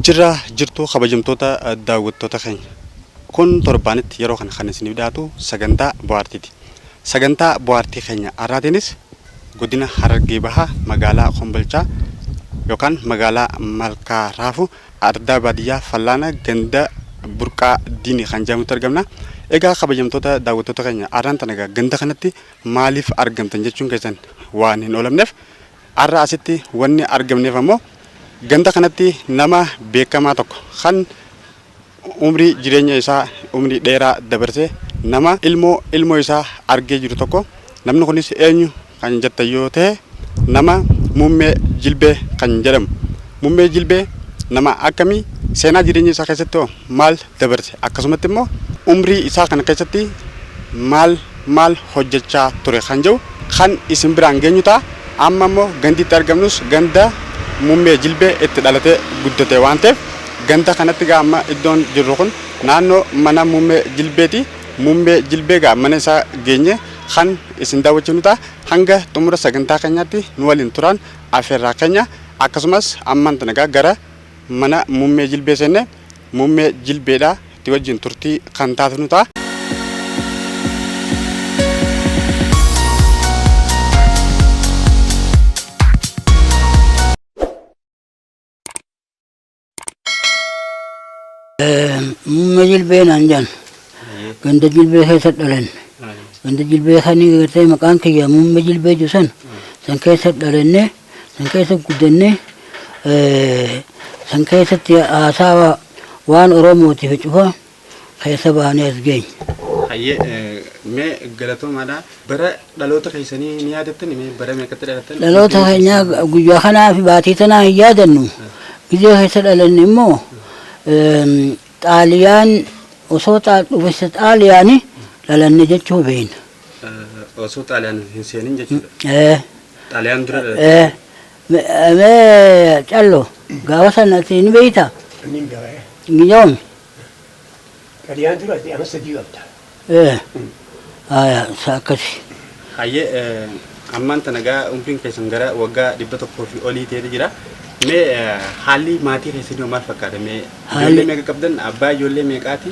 Jirra jirtuu kabajamtoota daawwattoota keenya. Kun torbaanitti yeroo kana kan isiniif dhiyaatu sagantaa bohaartiiti. Sagantaa bohaartii keenya har'aatiinis godina Harargee Bahaa magaalaa Kombolchaa yookaan magaalaa Malkaa Raafuu ardaa baadiyyaa Fallaana ganda Burqaa Diinii kan jedhamutti argamna. Egaa kabajamtoota daawwattoota keenya har'aan tana egaa ganda kanatti maaliif argamtan jechuun keessan waan hin oolamneef Har'a asitti wanni argamneef ammoo ganda kanatti nama beekamaa tokko kan umrii jireenya isaa umrii dheeraa dabarsee nama ilmoo ilmoo isaa argee jiru tokko namni kunis eenyu kan jettan yoo ta'e nama Muummee Jilbee kan jedhamu. Muummee Jilbee nama akkamii seenaa jireenya isaa keessatti hoo maal dabarse akkasumatti immoo umrii isaa kana keessatti maal maal hojjechaa ture kan jedhu kan isin biraan geenyu ta'a. Amma immoo gandi itti argamnus ganda Muummee Jilbee itti dhalatee guddate waan ta'eef ganda kanatti gaa amma iddoon jirru kun naannoo mana Muummee Jilbeeti. Muummee Jilbee gaa mana isaa geenye kan isin daawwachiifnu ta'a. Hanga xumura sagantaa keenyaatti nu waliin turaan afeerraa keenya. Akkasumas ammaan tana gaa gara mana Muummee Jilbee seenne Muummee Jilbeedha itti wajjin turtii kan taasifnu ta'a. Muummee Jilbee naan jedhan. Ganda Jilbee keessa dhalanne. Ganda Jilbee kan gartee maqaan kiyya Muummee Jilbee jiru san san keessa dhalanne san keessa guddanne san keessatti haasawa waan Oromootiif cufa keessa baanee as geenye. Hayyee mee galatoomaadha. Bara dhaloota keessanii ni yaadattani mee bara meeqatti dhalattan? Dhaloota keenyaa guyyaa kanaa fi baatii tanaa hin yaadannu. Gizee keessa dhalanne immoo Xaaliyaan osoo dhufessa Xaaliyaani dhalanne jechuu beekna. Osoo Xaaliyaan hin seenin jechuudha. Xaaliyaan dura dhalatte. Mee Callo gaafa sana ati ni beektaa? Nin beeka. Yoom? Xaliyaan dura ati ama sadii qabda. Haya isa akkasi. Hayyee ammaan tana gaa umriin keessan gara waggaa 100 fi olii ta'eeti jira. Mee haalli maatii keessanii hoo maal fakkaata? Mee ijoollee meeqa qabdan? Abbaa ijoollee meeqaati?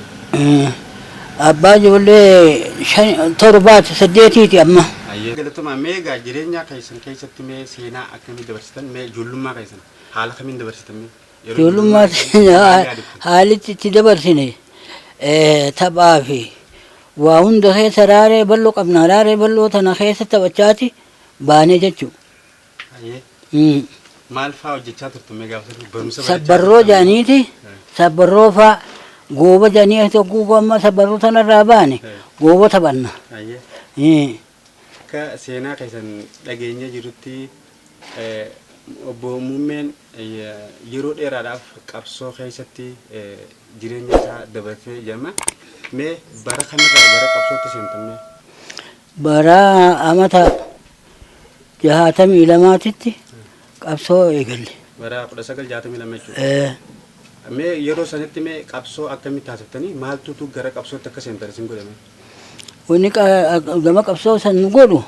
Abbaa ijoollee shan torbaati saddeetiiti amma. Hayyee galatoomaa mee egaa jireenya keessan keessatti mee seenaa akkamii dabarsitan? Mee ijoollummaa keessan haala kamiin dabarsitan mee? Yeroo Ijoollummaa ijoollummaa keessan keenya maal yaadattan? haalitti itti dabarsine taphaa fi waa hunda keessa raaree bal'oo qabna raaree bal'oo tana keessa taphachaati baanee jechuudha. Hayyee. Maal faa hojjechaa turtan mee gaafa sana? Barumsa barachaa Sabbarroo turtan moo? jedhaniiti sabbarroo faa gooba jedhanii tokko amma sabbarroo tanarraa baane gooba taphanna. Hayyee. Akka seenaa keessan dhageenyee jirrutti Obbo Muummeen yeroo dheeraadhaaf qabsoo keessatti jireenya isaa dabarsee jedhama. Mee bara kamirraa gara qabsootti seentan mee? Bara amata 62titti qabsoo eegalle. Bara 1962 jechuudha. Mee yeroo sanitti mee qabsoo akkamii taasiftanii maaltutu gara qabsootti akka seentan isin godhe mee? Wanni gama qabsoo san nu godhu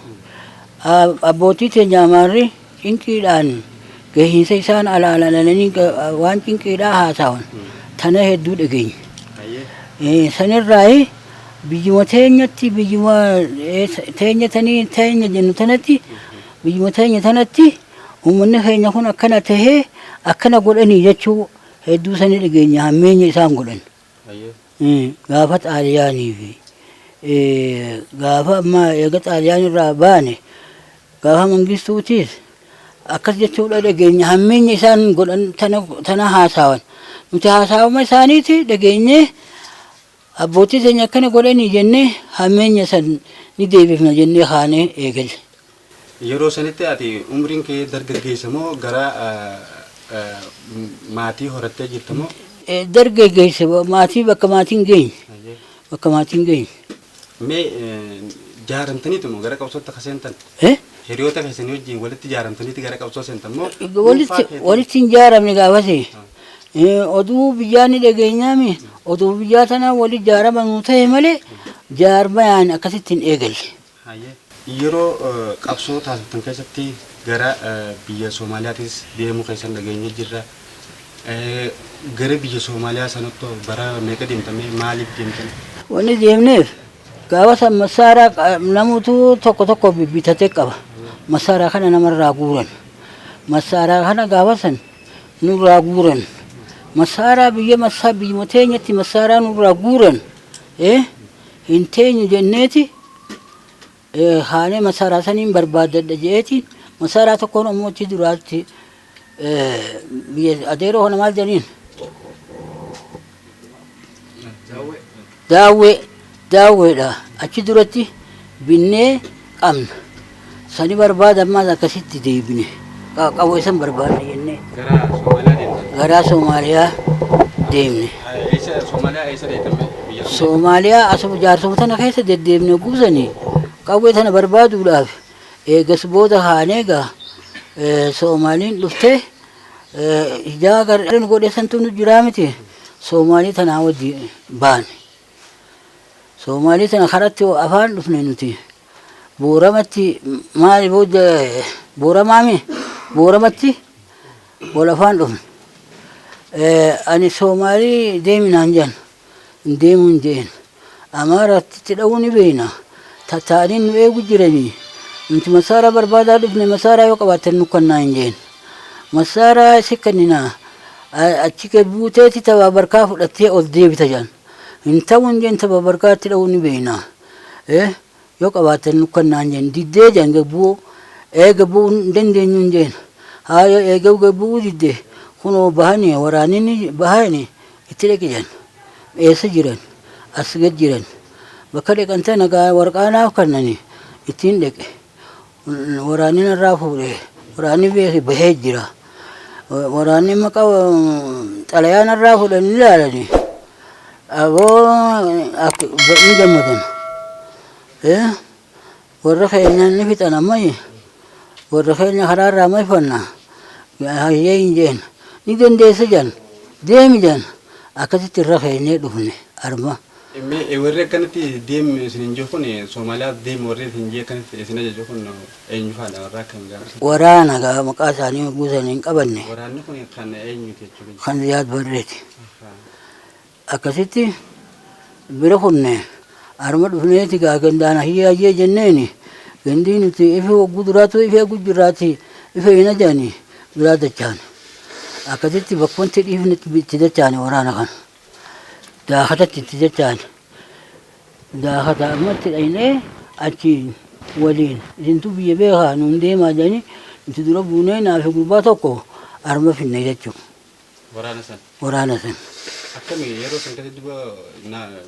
abbootii teenya Amaarri cinqiidhaan gahiinsa isaan alaalalanii waan cinqiidhaa haasawan tana hedduu dhageenya. Sanirraayi biyyuma teenyatti biyyuma teenya tanii teenya jennu tanatti biyyuma teenya tanatti uummanni keenya kun akkana tahee akkana godhanii jechuu hedduu sani dhageenya hammeenya isaan godhan. Gaafa Xaaliyaanii fi gaafa amma eega Xaaliyaan irraa baane gaafa Mangistuutiis akkas jechuudha dhageenya hammeenya isaan godhan tana tana haasaawan. Nuti haasaawama isaaniiti dhageenyee abbootii teenya akkana godhanii jennee hammeenya san ni deebifna jennee kaanee eegalle. Yeroo sanitti ati umriin kee dargaggeessa moo gara maatii horattee jirta moo? Dargaggeessa maatii bakka maatiin geenye. Bakka maatiin geenye. Mee jaaramtaniitu moo gara qabsootti akka seentan? Hiriyoota keessanii wajjin walitti jaaramtaniiti gara qabsoo seentan moo? Walitti walitti hin jaaramne gaafasi. Oduu biyyaa ni dhageenyaami. Oduu biyyaa tana wali jaarama nuu ta'e malee jaarmayaan akkasitti hin eegalle. Hayyee. Yeroo qabsoo taasiftan keessatti gara biyya Soomaaliyaatis deemuu keessan dhageenyee jirra. Gara biyya Soomaaliyaa sanatti bara meeqa deemtamee, maaliif deemtan? Wanni deemneef gaafa san masaaraa namutu tokko tokko bibbitatee qaba. Masaaraa kana namarraa guuran. Masaaraa kana gaafa san nurraa guuran. Masaaraa biyya masaa biyyuma teenyatti masaaraa nurraa guuran. Hin teenyu jenneeti haanee masaaraa saniin barbaaddadha je'eetiin masaaraa tokkoon ammoo achi duraatti biyya adeeroo kana maal jedhaniin? Daawwee, daawweedha. Achi duratti binnee qabna. Sani barbaada ammaas akkasitti deebine. Qawwee san barbaadna jennee. Gara Soomaaliyaa deemtan? Gara Soomaaliyaa deemne. Eessa Soomaaliyaa eessa deemtan? Biyya kam? Soomaaliyaa asuma jaarsuma tana keessa deddeemne gubsanii qawwee tana barbaaduudhaaf eegas booda haanee gaa Soomaaliin dhuftee ijaa gargar nu godhe santu nu jiraa miti. Soomaalii tanaa wajji baane. Soomaalii tana karatti afaan dhufne nuti. Booramatti maali booda Booramaami Booramatti wal afaan dhufne. Ani Soomaalii deemi naan jedhan, hin deemuu hin jeen. Amaaraatti itti dha'uu ni beekna. Tattaa'anii nu eegu jiranii. Nuti masaaraa barbaadaa dhufne, masaaraa yoo qabaattan nu kannaa hin jeen. Masaaraa si kenninaa achi gad buuteeti tabaa barkaa fudhattee ol deebita jedhan. Hin ta'u hin jeen, tabaa barkaatti dha'uu ni beekna. Yoo qabaattan nu kannaa hin jeen. Diddee jedhan gad bu'uu. Ee gad bu'uu hin dandeenyu hin jeen. Haaya eega gad bu'uu didde kunoo bahanii waraanni bahanii itti dhaqi jedhan. Eessa jiran? As gad jiran. Bakka dhaqan tana gaa warqaa naaf kannani ittiin dhaqe. Waraanni narraa fuudhe. Waraanni beeki bahee jira. Waraanni maqa xalayaa narraa fuudhan ni ilaalani. Aboo ni gammadan. Warra keenya ni fixan ammayi. Warra keenya karaarraa mayfanna. Hayyee hin jeen. Ni dandeessa jedhan. Deemi jedhan. Akkasitti irra keenyee dhufne arma. Mee warri akkanatti deemi isin hin jiru kun, Soomaaliyaa deemi warri isin jee akkanatti isin ajaju kun eenyu faadha, warra akkam gaafa? Waraana gaa maqaa isaanii guutan hin qabanne. Waraanni kun kan eenyuti jechuudha? Kan Ziyaad Barreeti. Akkasitti bira kunne arma dhufneeti gaa gandaan hayyee hayyee jenneeni gandii nuti ife wagguu duraatu ife eegu jirraati ife hin ajaani biraa dachaane. Akkasitti bakka dhiifnetti itti dachaane waraana kana. Daakatatti itti dachaane. Daakata ammatti dhaynee achiin waliin isintu biyya beekaa nuun deemaa jedhanii nuti dura buunee naafi gurbaa tokko arma finne jechuudha. Waraana san. Waraana san. Akkami yeroo san keessatti duba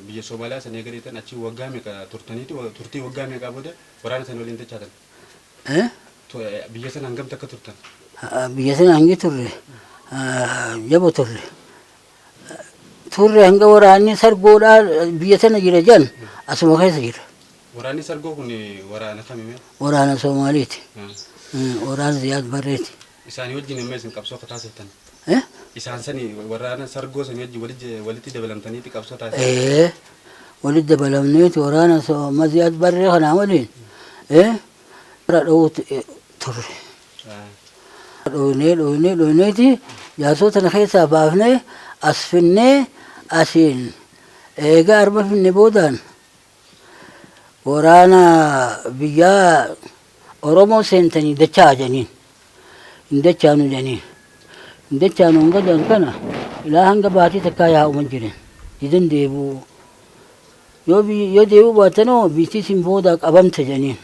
biyya Soomaaliyaa san eega deetan achi waggaa meeqa turtaniiti, turtii waggaa meeqaa booda waraana san waliin dachaatan? Biyya sana hangam takka turtan? Biyya sana hangi turre jabo turre. Turre hanga waraanni sargoodhaa biyya sana jira jedhan asuma keessa jira. Waraanni sargoo kun waraana kamime? Waraana Soomaaliiti. Waraana Ziyaad Barreeti. Isaanii wajjin amma isin qabsoo akka taasiftan? Isaan sani waraana sargoo sanii wajjin walitti dabalamtaniiti qabsoo taasiftan? Ee, walitti dabalamneeti waraana Ziyaad Barree kanaa waliin bara dha'uutti turre. Dhoynee dhoynee dhoyneeti jaarsota tana keessaa baafnee as finnee asiin eega arba finne boodaan waraana biyyaa Oromoo seentanii dachaa jedhaniin. Hin dachaanu jedhaniin. Hin dachaanu hanga jedhan kana ilaa hanga baatii takkaa yaa'uma jiran. Didan deebi'uu. Yoo deebi'uu baattanoo biitti isin boodaa qabamte jedhaniin.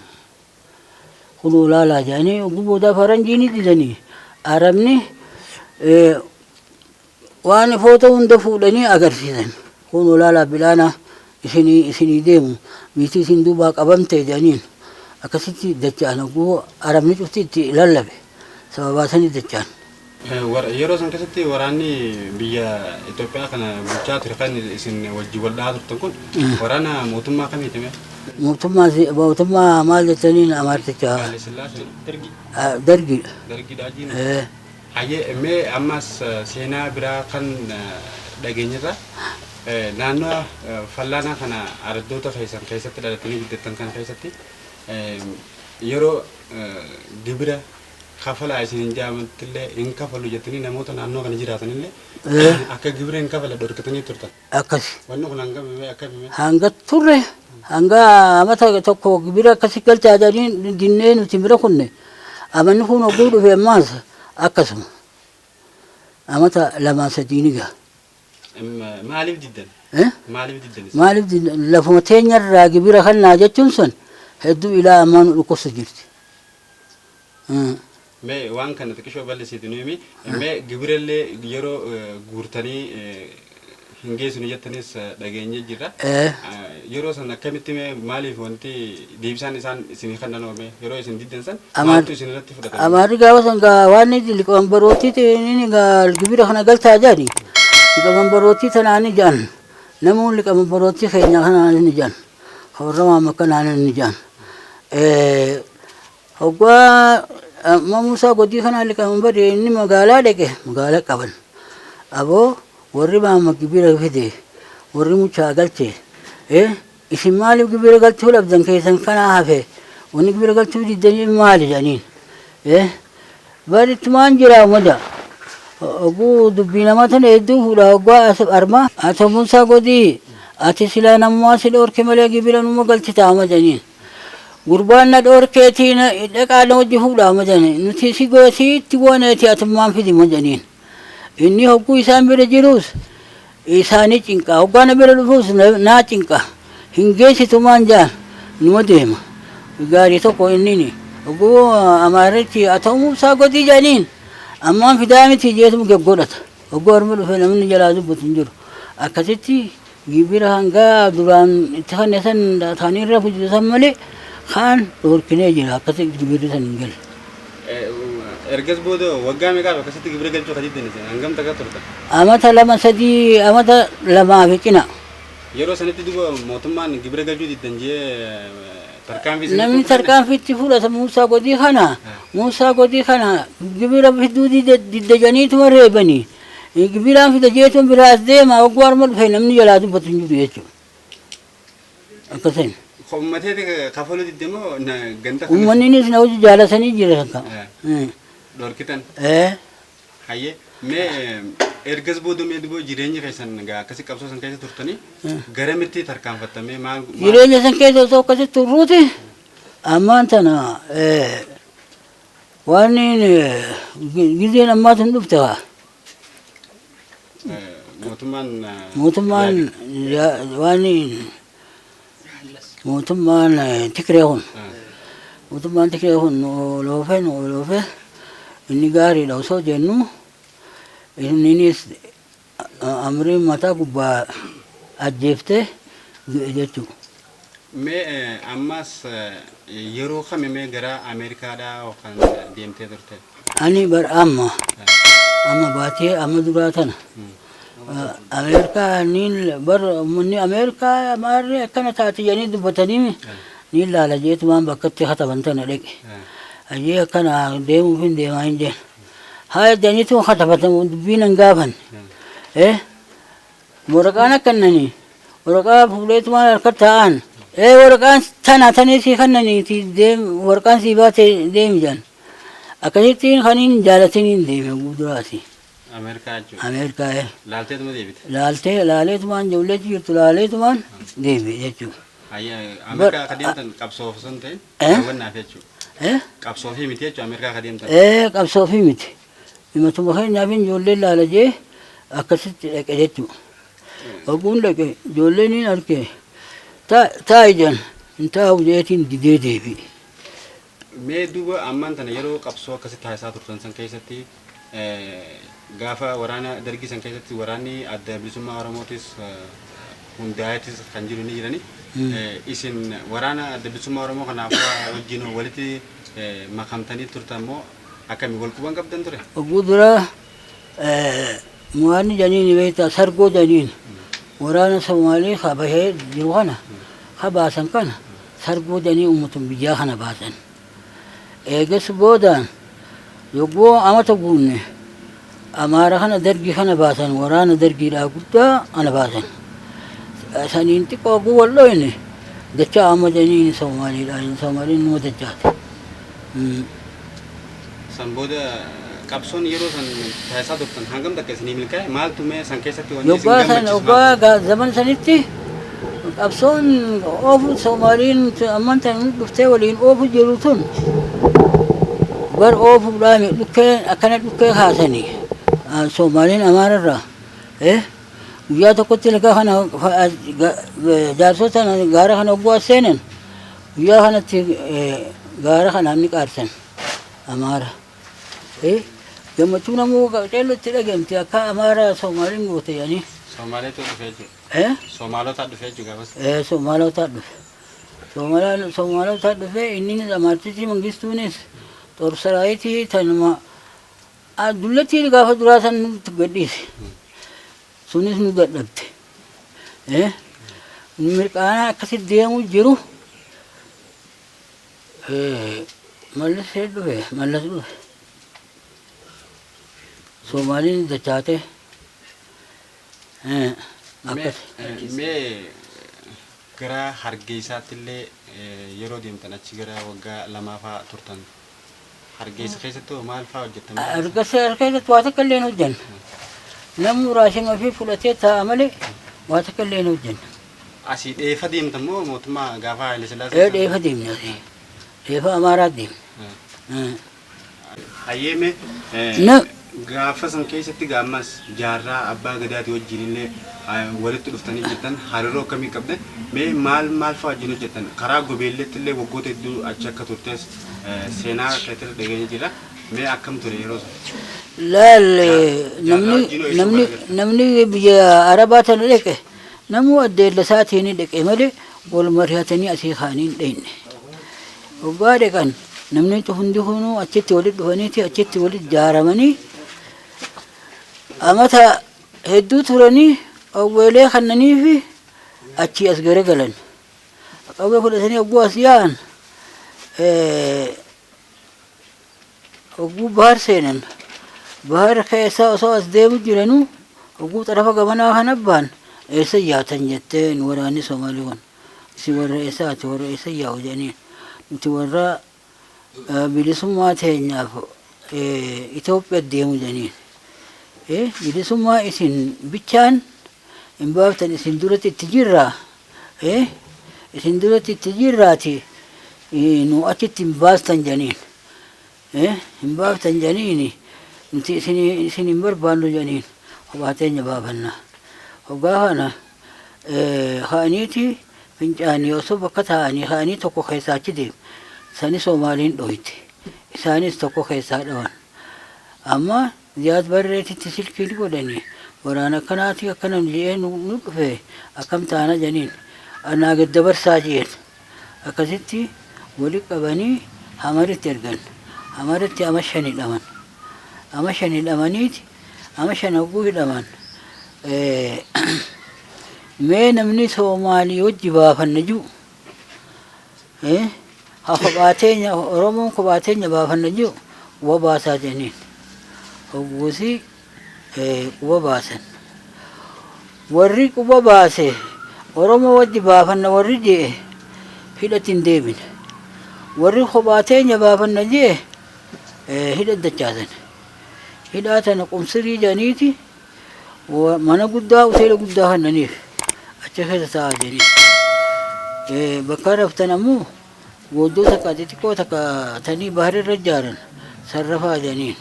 Kunoo laalaa jedhanii oguu boodaa faranjii ni didanii. Arabni waan footoo hunda fuudhanii agarsiisan. Kunoo laalaa bilaana isinii deemu biitti isin duubaa qabamte jedhaniin. Akkasitti dacha'an oguu arabni cufti itti lallabe. Sababaa sanii dacha'an. Yeroo san keessatti waraanni biyya Itoophiyaa kana bulchaa ture kan isin wajjin wal dhahaa turtan kun waraana mootummaa kamiiti mee? Mootummaa maal jettaniin Amaarticha? Haile Sillaasee. Dargi. Dargiidha. Dargiidha jiin. Hayyee, mee ammas seenaa biraa kan dhageenyirra naannoo fallaanaa kana araddoota keessan keessatti dhalatanii guddattan kana keessatti yeroo gibira Kafalaa isin hin jaamattillee hin kafalu jettanii namoota naannoo kana jiraatanillee akka gibira hin kafale dhorkatanii turtan. Akkas. Wanni kun hangam akkamime? Hanga turre, hanga amata tokko gibira akkasi galchaa jedhanii dinnee nuti bira kunne. Amanni kun hogguu dhufe ammaas akkasuma. Amata lamaa sadii ni gaha. Maaliif diddan? Maaliif diddan? Maaliif diddan? Lafuma teenyarraa gibira kannaa jechuun sun hedduu ilaa ammaa nu dhukkubsa jirti. Mee waan kana xiqqishoo bal'isiiti nu himi. Mee gibirallee yeroo guurtanii hin geessinu jettanis dhageenyee jirra. Yeroo san akkamitti, mee maaliif wanti deebisaan isaan isinii kennan mee yeroo isin diddan san maaltu isin irratti fudhatame? Amaarri gaafa san gaa waan inni liqamanbarootii inni gaa gibira kana galchaa jedhani. Liqamanbarootii tanaan jedhan. Namoonni liqamanbarootii keenya kanaan ni jedhan. Warra maama kanaan ni jedhan. Hoggaa amma Musaa Godii kanaa liqamanbarii inni magaalaa dhaqe, magaalaa qaban. Aboo, warri maama gibira fide, warri mucaa galche, isin maaliif gibira galchuu dhabdan? Keessan kanaa hafe, wanni gibira galchuu diddanii maali jedhaniin. Barittumaan jira mada. Oguu dubbii namaa tana hedduu fuudha hoggaa as armaa. Ati Musaa Godii, ati silaa namummaa si dhoorke malee gibira numa galchita amma jedhaniin. Gurbaan na dhoorkeetii na dhaqaa na wajji fuudha amma jedhani. Nuti si goosiitti gooneeti, atummaan fidi amma jedhaniin. Inni hogguu isaan bira jirus isaanii cinqa. Hoggaa na bira dhufus naa cinqa. Hin geessitu maan jaan numa deema. Gaarii tokko inni hogguu amaarichi haa Musaa Godii jedhaniin, ammaan fidaa miti jeetuma geggodhata. Hogguu harma dhufe namni jalaa dubbatu hin jiru. Akkasitti gibira hangaa duraan itti kanne san ta'anii irra fujisan san malee kaan dhoorkinee jira. Akkasitti gibirri san hin galle. Ergas booda waggaa meeqaaf akkasitti gibira galchuu kan diddan isin, hangam takka turtan? Amata lama sadii, amata lamaa fi cina. Yeroo sanitti duuba mootummaan gibira galchuu diddan jee tarkaanfii isinitti Namni fudhate? Tarkaanfii itti fudhata Muusaa Godii kana, Muusaa Godii kana gibira fiduu didda jedhaniituma reebanii. Gibiraan fida jeetuma biraa as deema, hogguu harma dhufe namni jalaa dubbatu hin jiru jechuudha. Akkasiin. Uummateeti kafaluu didde moo ganda kana Uummanninis na hojii jaalatanii jira kan. dhorkitan? Hayyee, mee ergas booda mee duuba jireenya keessan gaa akkasi qabsoo san keessa turtanii garamitti tarkaanfattamee maal? Jireenya san keessa osoo akkasitti turruuti ammaan tana waan gizeen ammaa tun dhufte haa. Mootummaan Mootummaan waan mootummaan Tigree kun, mootummaan Tigree kun nu oloofe, nu oloofe. Inni gaariidha osoo jennu inninis amriin mataa gubbaa ajjeeftee du'e jechuudha. Mee ammas yeroo kami mee gara Ameerikaadhaa yookaan deemtee turte? Ani bar amma baatee amma duraa tana Ameerikaa niin bar uummanni Ameerikaa maarree akkana taate jedhanii dubbatanii niin laala jeetumaan bakkatti kataban tana dhaqe. Ayyee, akkana deemuuf hin deemaa hin jeen. Haa jedhaniitu katabatan, dubbiin hin gaafanne. Waraqaan akkannanii waraqaa fuudheetumaan harka taa'an. Waraqaan tana tanii sii kannaniiti, deem, waraqaan sii baate deemi jedhan. Akkasittiin kan hin jaalatiniin deeme guulduraati. Ameerikaa jechuudha. Ameerikaa. Laalteetuma deebite. Laaltee, laaleetumaan ijoolleetu jirtu laaleetumaan deebi'e jechuudha. Hayyee, Ameerikaa akka deemtan qabsoof osoo hin ta'in daawwannaaf jechuudha. Qabsoofii miti jechuudha Ameerikaa akka deemtan. Qabsoofii miti. Himatuma keenyaaf ijoolleen laala jee akkasitti dhaqe jechuudha. Ogguun dhaqe ijoolleen hin arge, taa'i jedhan, hin taa'u jeetiin didee deebi'e. Mee duuba ammaan tana yeroo qabsoo akkasitti taasisaa turtan san keessatti, gaafa waraana dargii san keessatti waraanni Adda Bilisummaa Oromootis hundaa'eetis kan jiru ni jirani. Isin waraana Adda Bilisummaa Oromoo kanaaf wajjin walitti makamtanii turtan moo akkami, wal quban qabdan ture? Ogguu dura mo'anni janiin beektaa, sargoo janiin waraana Somaalee ka bahee jiru kana ka baasan kana sargoo janii uummatuma biyyaa kana baasan. Eegas boodaan yogguu amata guunne Amaara kana dargii kana baasan, waraana dargiidhaa guddaa kana baasan. Saniin xiqqoo oguu wal dhoyne dachaa amma janiin Somaaliidhaan Somaaliin numa dachaate. San booda qabsoon yeroo san taasisaa turtan hangam takka isinii milkaa'e? Maaltu mee san keessatti wanni isin Yoggaa san gammachiisu yoggaa maaltu? Zaman sanitti qabsoon oofu Soomaaliin amman tan dhuftee waliin oofu jiru tun bar oofuudhaan dhukkee akkana dhukkee kaasanii Soomaaliin Amaararraa guyyaa tokkotti laga kana jaarsota gaara kana hogguu as seenan guyyaa kanatti gaara kanaan ni qaarsan Amaara. Gammachuu namuu qaceellotti dhageemte akka Amaara Soomaaliin goote jedhanii. Soomaaleetu dhufe jechuudha. Soomaalota dhufe jechuudha gaafas. Soomaalota dhufe. Soomaalota dhufe inninis Amaartichi Mangistuunis xorsaraayitii tanuma dullattii gaafa duraa san nutti gadhiise. Sunis nu dadhabde. Mirqaanaa akkasitti deemu jiru Mallas dhufe, Mallas dhufe. Soomaaliin dachaate. Akkas. Mee gara Hargeysaatti illee yeroo deemtan achi gara waggaa 2 fa'aa turtan. Hargeysa keessatti hoo maal fa'aa hojjettan? Hargeysa keessatti waa takka illee hin hojjanne. Namni raashin ofii fudhatee taa'a malee waa takka illee hin hojjanne. Asii dheefa deemtan moo mootummaa gaafa Haayile Sillaasee? Ee, dheefa deemne asii. Dheefa Amaaraa deemne. Hayyee, mee gaafa san keessatti gaammas jaarraa abbaa gadaati wajjin illee walitti dhuftanii jirtan, hariiroo akkamii qabdan? Mee maal maal fa'aa wajjin hojjettan? Karaa Gobeelleetti illee waggoota hedduu achi akka turtes seenaa keetirra dhageenya jira. Mee akkam ture yeroo san? Laal, Jaarraa namni wajjin hoo namni eessa namni biyya Arabaa tana dhaqe namuu addeella isaatiin dhaqe malee wal mari'atanii asii kaanii hin dhayne. Waggaa dhaqan namni hundi kunuu achitti walitti dhufaniiti achitti walitti ijaaramanii amata hedduu turanii qawweelee kannanii fi achii as garagalan. Qawwee fudhatanii hogguu as yaa'an, hogguu bahar seenan, bahar keessa osoo as deemu jiranuu hogguu xarafa gamanaa kana bahan, "Eessa yaatan?" jettee waraanni Somaalii kun. "Isin warra eessaati? Warra eessa yaa'u?" jedhaniin. "Nuti warra bilisummaa teenyaaf Itoophiyaa deemu," jedhaniin. "Bilisummaa isin bichaan hin baaftan, isin duratti itti jirraa, isin duratti itti jirraati, nu achitti hin baastan," jedhaniin. "Hin baaftan," jedhaniini. "Nuti isin hin barbaannu," jedhaniin. "Kophaa teenya baafanna." Hoggaa kana ka'aniiti fincaanii osoo bakka taa'anii ka'anii tokko keessaa achi deemu. Sani Soomaaliin dhoyte. Isaanis tokko keessaa dhawan. Amma Ziyaad Barreetitti silkii ni godhanii, "Waraana akkanaati akkana jedhee nu dhufe, akkam taana?" jedhaniin. "Anaa gad dabarsaa," jeen. Akkasitti wali qabanii Hamaritti ergan. Hamaritti ama 5 hidhaman. Ama 5 hidhamaniiti ama 5 hogguu hidhaman, "Mee namni Soomaalii wajji baafanna jiru, haa kophaa teenya, Oromoon kophaa teenya baafanna jiru quba baasaa," jedhaniin. Hogguusi quba baasan. Warri quba baase Oromoo wajji baafanna warri je'e hidhatti hin deebine. Warri kophaa teenya baafanna je'e hidha dachaasan. Hidhaa tana qumsirii jedhaniiti mana guddaa, hoteela guddaa kannaniif achi keessa taa'aa jedhanii. Bakka raftan ammoo gooddoo takka xixiqqoo takka tanii baharirra ijaaran sarrafaa jedhaniin.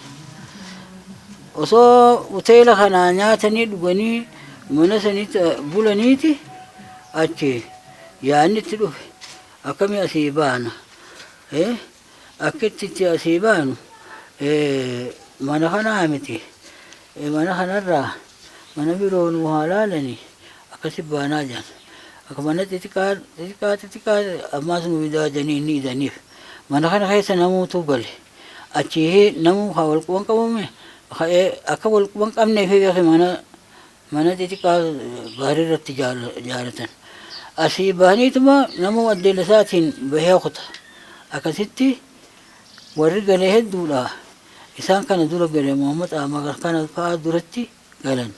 Osoo hoteela kanaa nyaatanii dhuganii mana sanitti bulaniiti achi yaadni itti dhufe, akkamii asii baana? Akkitti itti asii baanu mana kanaa miti, mana kanarraa mana biroo nu haa laalanii, akkasi baanaa jedhan. Akka mana xixiqqaa xixiqqaa xixiqqaa ammaas nu fidaa jedhanii inni idaniif. Mana kana keessa namuutu gale. Achii namuu haa wal quban qabume akka wal quban qabneef mana mana xixiqqaa baarirratti ijaaratan. Asii bahaniituma namuu addeela isaatiin bahee kuta. Akkasitti warri gale hedduudha. Isaan kana dura gale, Muhammad Ahmad kana fa'aa duratti galan.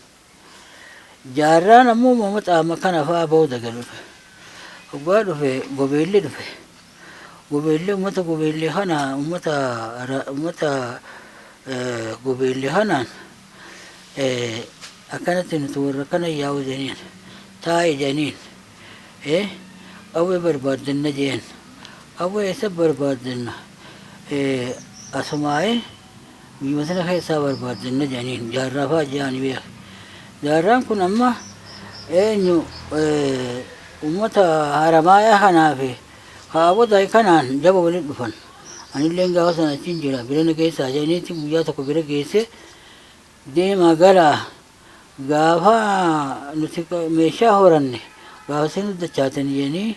Jaarraan ammoo Muhammad Ahmad kana fa'aa booda galu. Hoggaa dhufe Gobeelli dhufe. Gobeellee ummata gobeellee kana ummata ummata gobeellee kanaan akkanatti nuti warra kana yaa'u jeniin taa'i jeniin qawwee barbaaddanna jeen qawwee eessa barbaaddanna asumaa'ee biyya sana keessaa barbaaddanna jeniin jaarraa fa'aa jedhanii beeka. Jaarraan kun amma eenyu ummata Haramaayaa kanaa fi kaawwata kanaan jaba walitti dhufan. Anilleen gaafa sana achiin jira bira na geessaa jedhaniiti guyyaa tokko bira geesse deemaa galaa gaafa nuti meeshaa horanne gaafa isin dachaatan jedhanii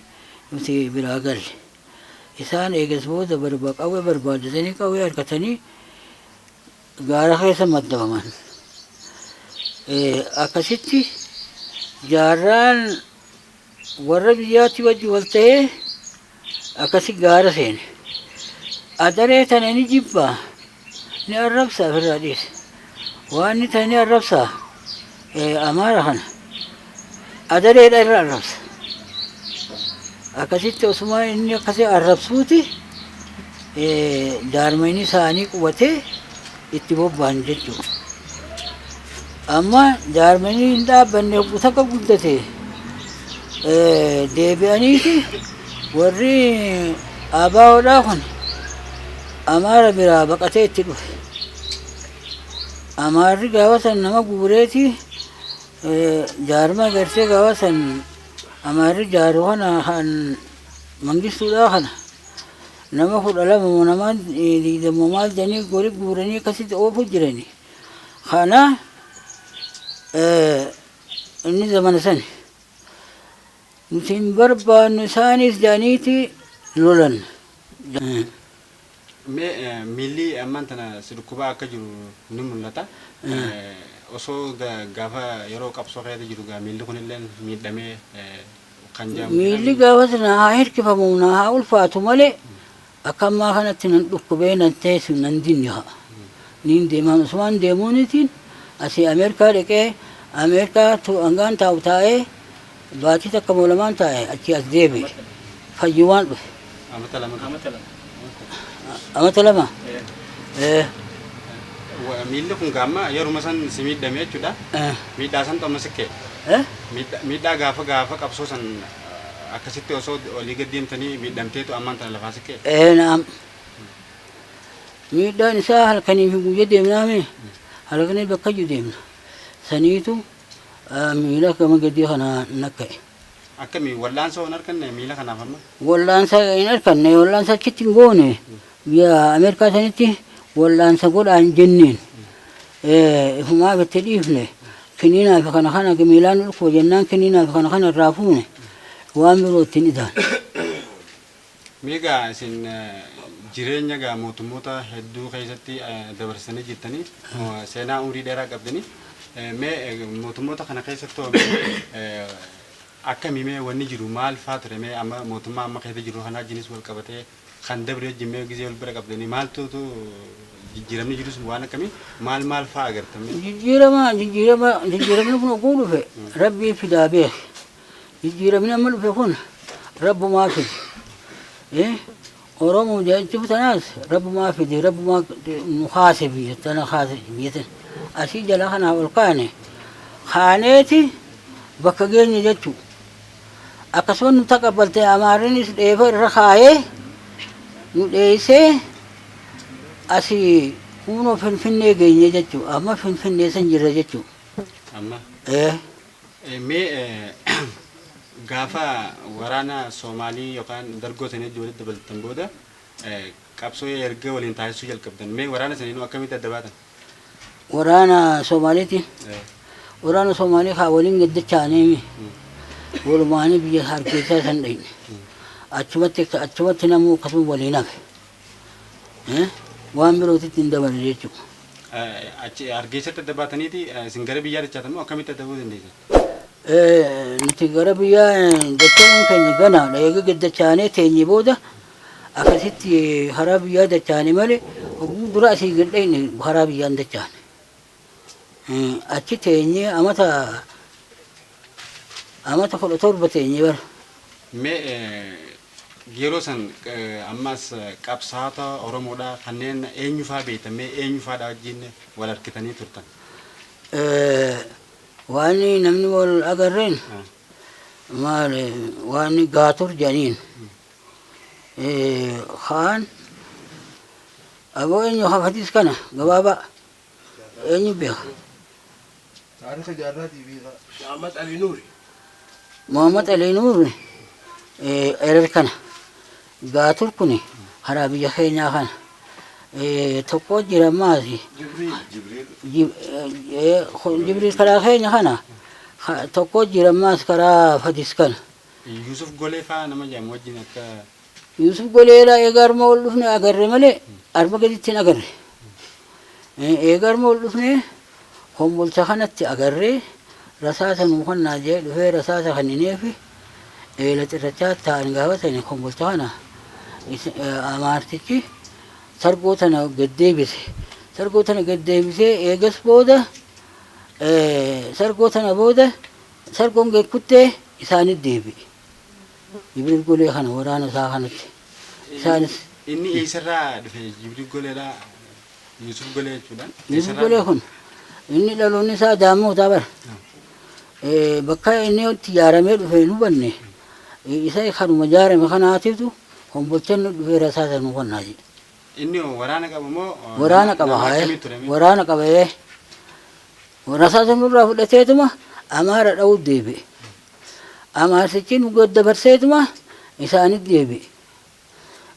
nuti biraa galle. Isaan eegas booda qawwee barbaaddatanii qawwee harkatanii gaara keessa maddabaman. Akkasitti jaarraan warra biyyaatti wajji wal ta'ee akkasi gaara seene. Adaree tana ni jibbaa ni arrabsaa ofirraa dhiise. Waan inni tana ni arrabsaa Amaara kana adareedha irra arrabsa. Akkasitti osuma inni akkasii arrabsuuti jaarmayni isaanii qubatee itti bobba'an jechuudha. Amma jaarmayni hin dhaabbanne takka guddate deebi'aniiti warri ABOdhaa kun Amaara biraa baqatee itti dhufe. Amaarri gaafa san nama guureeti jaarma gartee gaafa san Amaarri jaaru kana kan mangistuudhaa kana nama 12 moo nama 20 maal jedhanii gori guuranii akkasitti oofu jirani. Kana inni zamana sani nuti hin barbaannu isaanis jedhaniiti lolan. Mee miilli ammaan tana si dhukkubaa akka jiru ni mul'ata. Osoo gaafa yeroo qabsoo keessa jiru gaa miilli kunillee miidhamee kan jedhamu jira. Miilli gaafa sana haa hirkifamu na haa ulfaatu malee akka ammaa kanatti nan dhukkubee nan teessu nan dinne haa. Niin deemaa osumaan deemuunitiin asii Ameerikaa dhaqee Ameerikaa hangaan taa'u taa'ee baatii takka moo lamaan taa'e achii as deebi'e. Fayyumaan dhufe. Amata 2 ture. Amata 2. Amata 2? Ee. Miilli kun gaamma yeruma san si miidhame jechuudha. Miidhaa santu amma si ka'e. Miidhaa gaafa gaafa qabsoo san akkasitti osoo olii gad deemtanii miidhamteetu ammaan tana lafaa si ka'e. Ee naam. Miidhaan isaa halkanii fi guyya deemnaame halkanii bakka iyyuu deemna. Saniitu miila gama gadii kana nakka'e. Akkami wal'aansa hin arganne miila kanaaf amma? Wal'aansa hin arganne, wal'aansa achitti hin goone. Biyya Ameerikaa sanitti wal'aansa godhaa hin jenneen. Ifumaaf itti dhiifne. Kiniinaa fi kana kana miilaan nu dhukkuba jennaan kiniinaa fi kana kana irraa fuune waan biroo ittiin idaan. Mee gaa isin jireenya gaa mootummoota hedduu keessatti dabarsitanii jirtanii seenaa umrii dheeraa qabdanii mee mootummoota kana keessatti hoo mee akkami mee wanni jiru maal faa ture mee amma mootummaa amma keessa jiru kana wajjinis wal qabatee kan dabre wajjin mee gizee wal bira qabdanii maaltu jijjiiramni jirus waan akkamii maal maal faa agartan mee? Jijjiirama jijjiirama jijjiiramni kun oguu dhufe rabbii fidaa beeke. Jijjiiramni amma dhufe kun rabbumaa fide. Oromoo jechuu tanaas rabbumaa fide rabbumaa nu kaase biyya tana kaase biyya tana. Asii jala kanaa ol kaane kaaneeti bakka geenye jechuu. Akkasuma nu taqabbalte Amaarinis dheefa irra kaayee nu dheessee asii kunoo Finfinnee geenye jechuu. Amma Finfinnee san jirra jechuu. Amma. Mee gaafa waraana Soomaalii yookaan dargoo sanii wajjin walitti dabaltan booda qabsoo erga waliin taasisuu jalqabdan mee waraana saniinuu akkamitti adda baatan? Waraana Soomaaliitiin waraana Soomaalii kaa waliin gaddachaanee walumaanii biyya Hargeysaa san dhayne. Achumatti achumatti namuu akkasuma waliin hafe. Waan birootitti hin daballe jechuudha. Achi Hargeessatti adda baataniiti isin gara biyyaa dachaatan moo akkamitti adda ba'uu dandeessan? Nuti gara biyyaa dacha'uun keenya ganaadha. Eega gad dachaanee teenye booda akkasitti karaa biyyaa dachaane malee hogguu dura asii gad dhayne karaa biyyaan dachaane. Achi teenyee amata amata 17 teenye bara. Mee Yeroo san ammas qabsaa'ota Oromoodhaa kanneen eenyufaa beektamee eenyufaadha wajjin wal harkitanii turtan? Waan namni wal agarreen maal waan gaatur jedhaniin kaan aboo eenyu hafatis kana gabaabaa eenyu beeka? Taarika jaarraatii beekaa. Muhammad Ali Nuuri. Muhammad Ali Nuur erer kana gaatur kun karaa biyya keenyaa kana tokko jira maasi. Jibriil. Jibriil karaa keenya kana tokko jira maas karaa fadis kana. Yusuf Golee faa nama jedhamu wajjin akka Yusuf Goleedha eega arma ol dhufne agarre malee arma gaditti hin agarre. Eega arma ol dhufne hombolcha kanatti agarree rasaasa nuu kannaa jee dhufee rasaasa kannineefi eela cirrachaa ta'an gaafa sani hombolcha kana amaartichi sargoo tana gad deebise. Sargoo tana gad deebisee eegas booda sargoo tana booda sargoon gad kuttee isaanit deebi'e. Jibriil Golee kana waraana isaa kanatti. Isaanis Inni eessarraa dhufe Jibriil Goleedhaa? Yusuf Golee jechuudha. Yusuf Golee kun inni dhaloonni isaa Daammootaa bara. Bakka inni itti ijaaramee dhufe hin hubanne. Isa kanuma ijaarame kanaatitu hombolchan nu dhufee rasaasa nu kennaa jedhe. Inni waraana qaba moo? Waraana qaba nama haye. akkamii ture? Waraana qaba ee. Rasaasa nurraa fudhateetuma Amaara dha'uu deebi'e. Amaarsichi nu gad dabarseetuma isaanit deebi'e.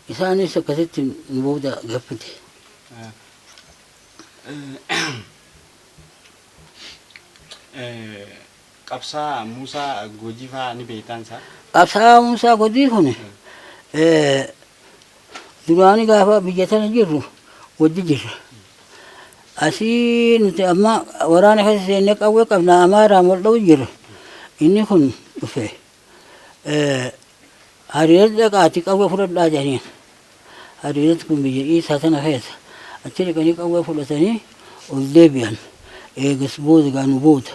Isaanis akkasitti nu booda gaffite. Qabsaa Muusaa Goojii faa ni beektaan isaa? Qabsaa'aa Muusaa Goojii kun duraanii gaafa biyya tana jirru wajji jirra. Asii nuti amma waraana keessa seennee qawwee qabna Amaaraan wal dha'u jirra. Inni kun dhufe hariirratti dhaqaati qawwee fudhadhaa jedhaniin. Hariirratti kun biyya Iisaa tana keessa achi dhaqanii qawwee fudhatanii ol deebi'an. Eegas booda gaa nu booda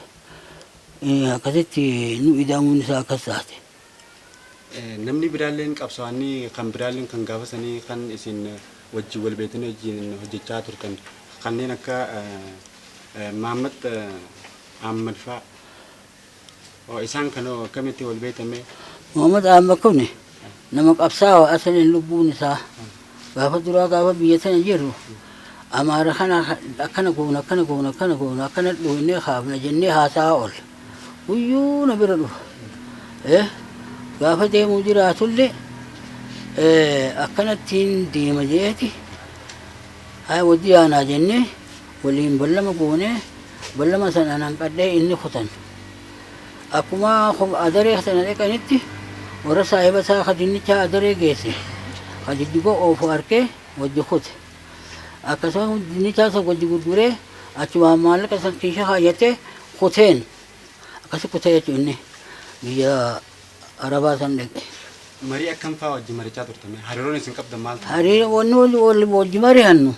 akkasitti nu ida'amuun isaa akkas taate. Namni biraalleen qabsaa'onni kan biraalleen kan gaafa sanii kan isin wajjin wal beektanii wajjin hojjechaa turtan kanneen akka Mahammad Ahmad faa isaan kan akkamitti wal beektame? Muhammad Ahmad kun nama qabsaa'aa asaliin lubbuun isaa gaafa duraa gaafa biyya tana jirru Amaara kana akkana goona akkana goona akkana goona akkana dhooynee kaafna jennee haasa'aa oolla. Guyyuu na bira dhufa. Gaafa deemuu jiraatullee akkanattiin deema jeeti haa wajji yaanaa jennee waliin ballama goonee ballama sana anan qadhee inni kutan. Akkuma adaree sana dhaqanitti warra saahiba isaa ka dinnichaa adaree geesse ka jijjiga oofu arkee wajji kute. Akkasuma dinnichaa san wajji gurguree achumaan maallaqa san kiisha kaayyatee kuteen akkasi kutee jechuun inni biyya Arabaa san dhaqe. Marii akkam fa'aa wajji marichaa turtame? Hariiroon isin qabdan maal ture? Hariiroo wanni wal wajji mari'annu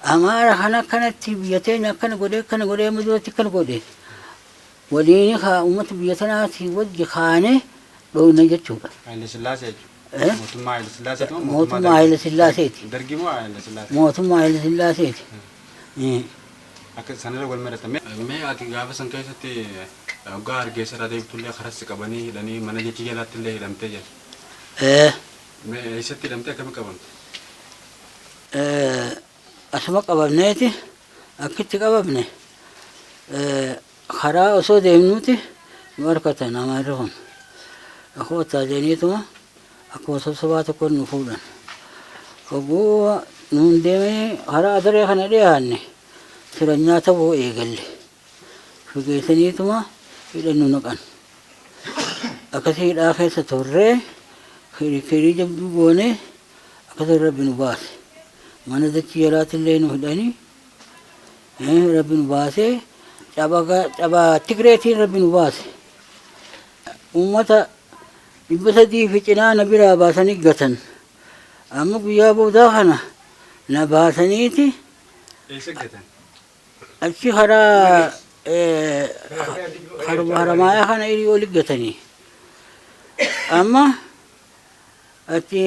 Amaara kana akkanatti biyya teenya akkana godhee akkana godhee amma duratti akkana godhe waliin kaa uummata biyya tanaati wajji kaanee dhoyna jechuudha. Haile Sillaasee jechuudha. Mootummaa Haile Sillaaseeti moo Mootummaa Haile Sillaaseeti. Dargii moo Haile Sillaasee? Mootummaa Haile Sillaaseeti. Akka sanarra wal maratame. Mee ati gaafa san keessatti hoggaa Hargeysa irraa deebitullee karas qabanii hidhanii mana jechi jalaatti illee hidhamtee jira. Mee eessatti hidhamtee akkamitti qabamte? Asuma qabamneeti akkitti qabamne karaa osoo deemnuuti nu harkatan Amaarri kun. Koottaa jedhaniituma akkuma sobsobaa tokko nu fuudhan. Hogguu nuun deemanii karaa adaree kana dhiyaanne tiranyaa ta'uu eegalle. Figeessaniituma hidhan nu naqan. Akkasii hidhaa keessa turree kirii jabduu goonee akkasii Rabbi nu baase. Mana dachii jalaatillee nu hidhanii Rabbi nu baasee caba Tigreetiin Rabbi nu baase. Uummata 300 fi cinaa na biraa baasanii gatan. Amma guyyaa boodaa kana na baasaniiti. Eessa gatan? Achi karaa Haramaayaa kana irii oli gatanii. Amma Achi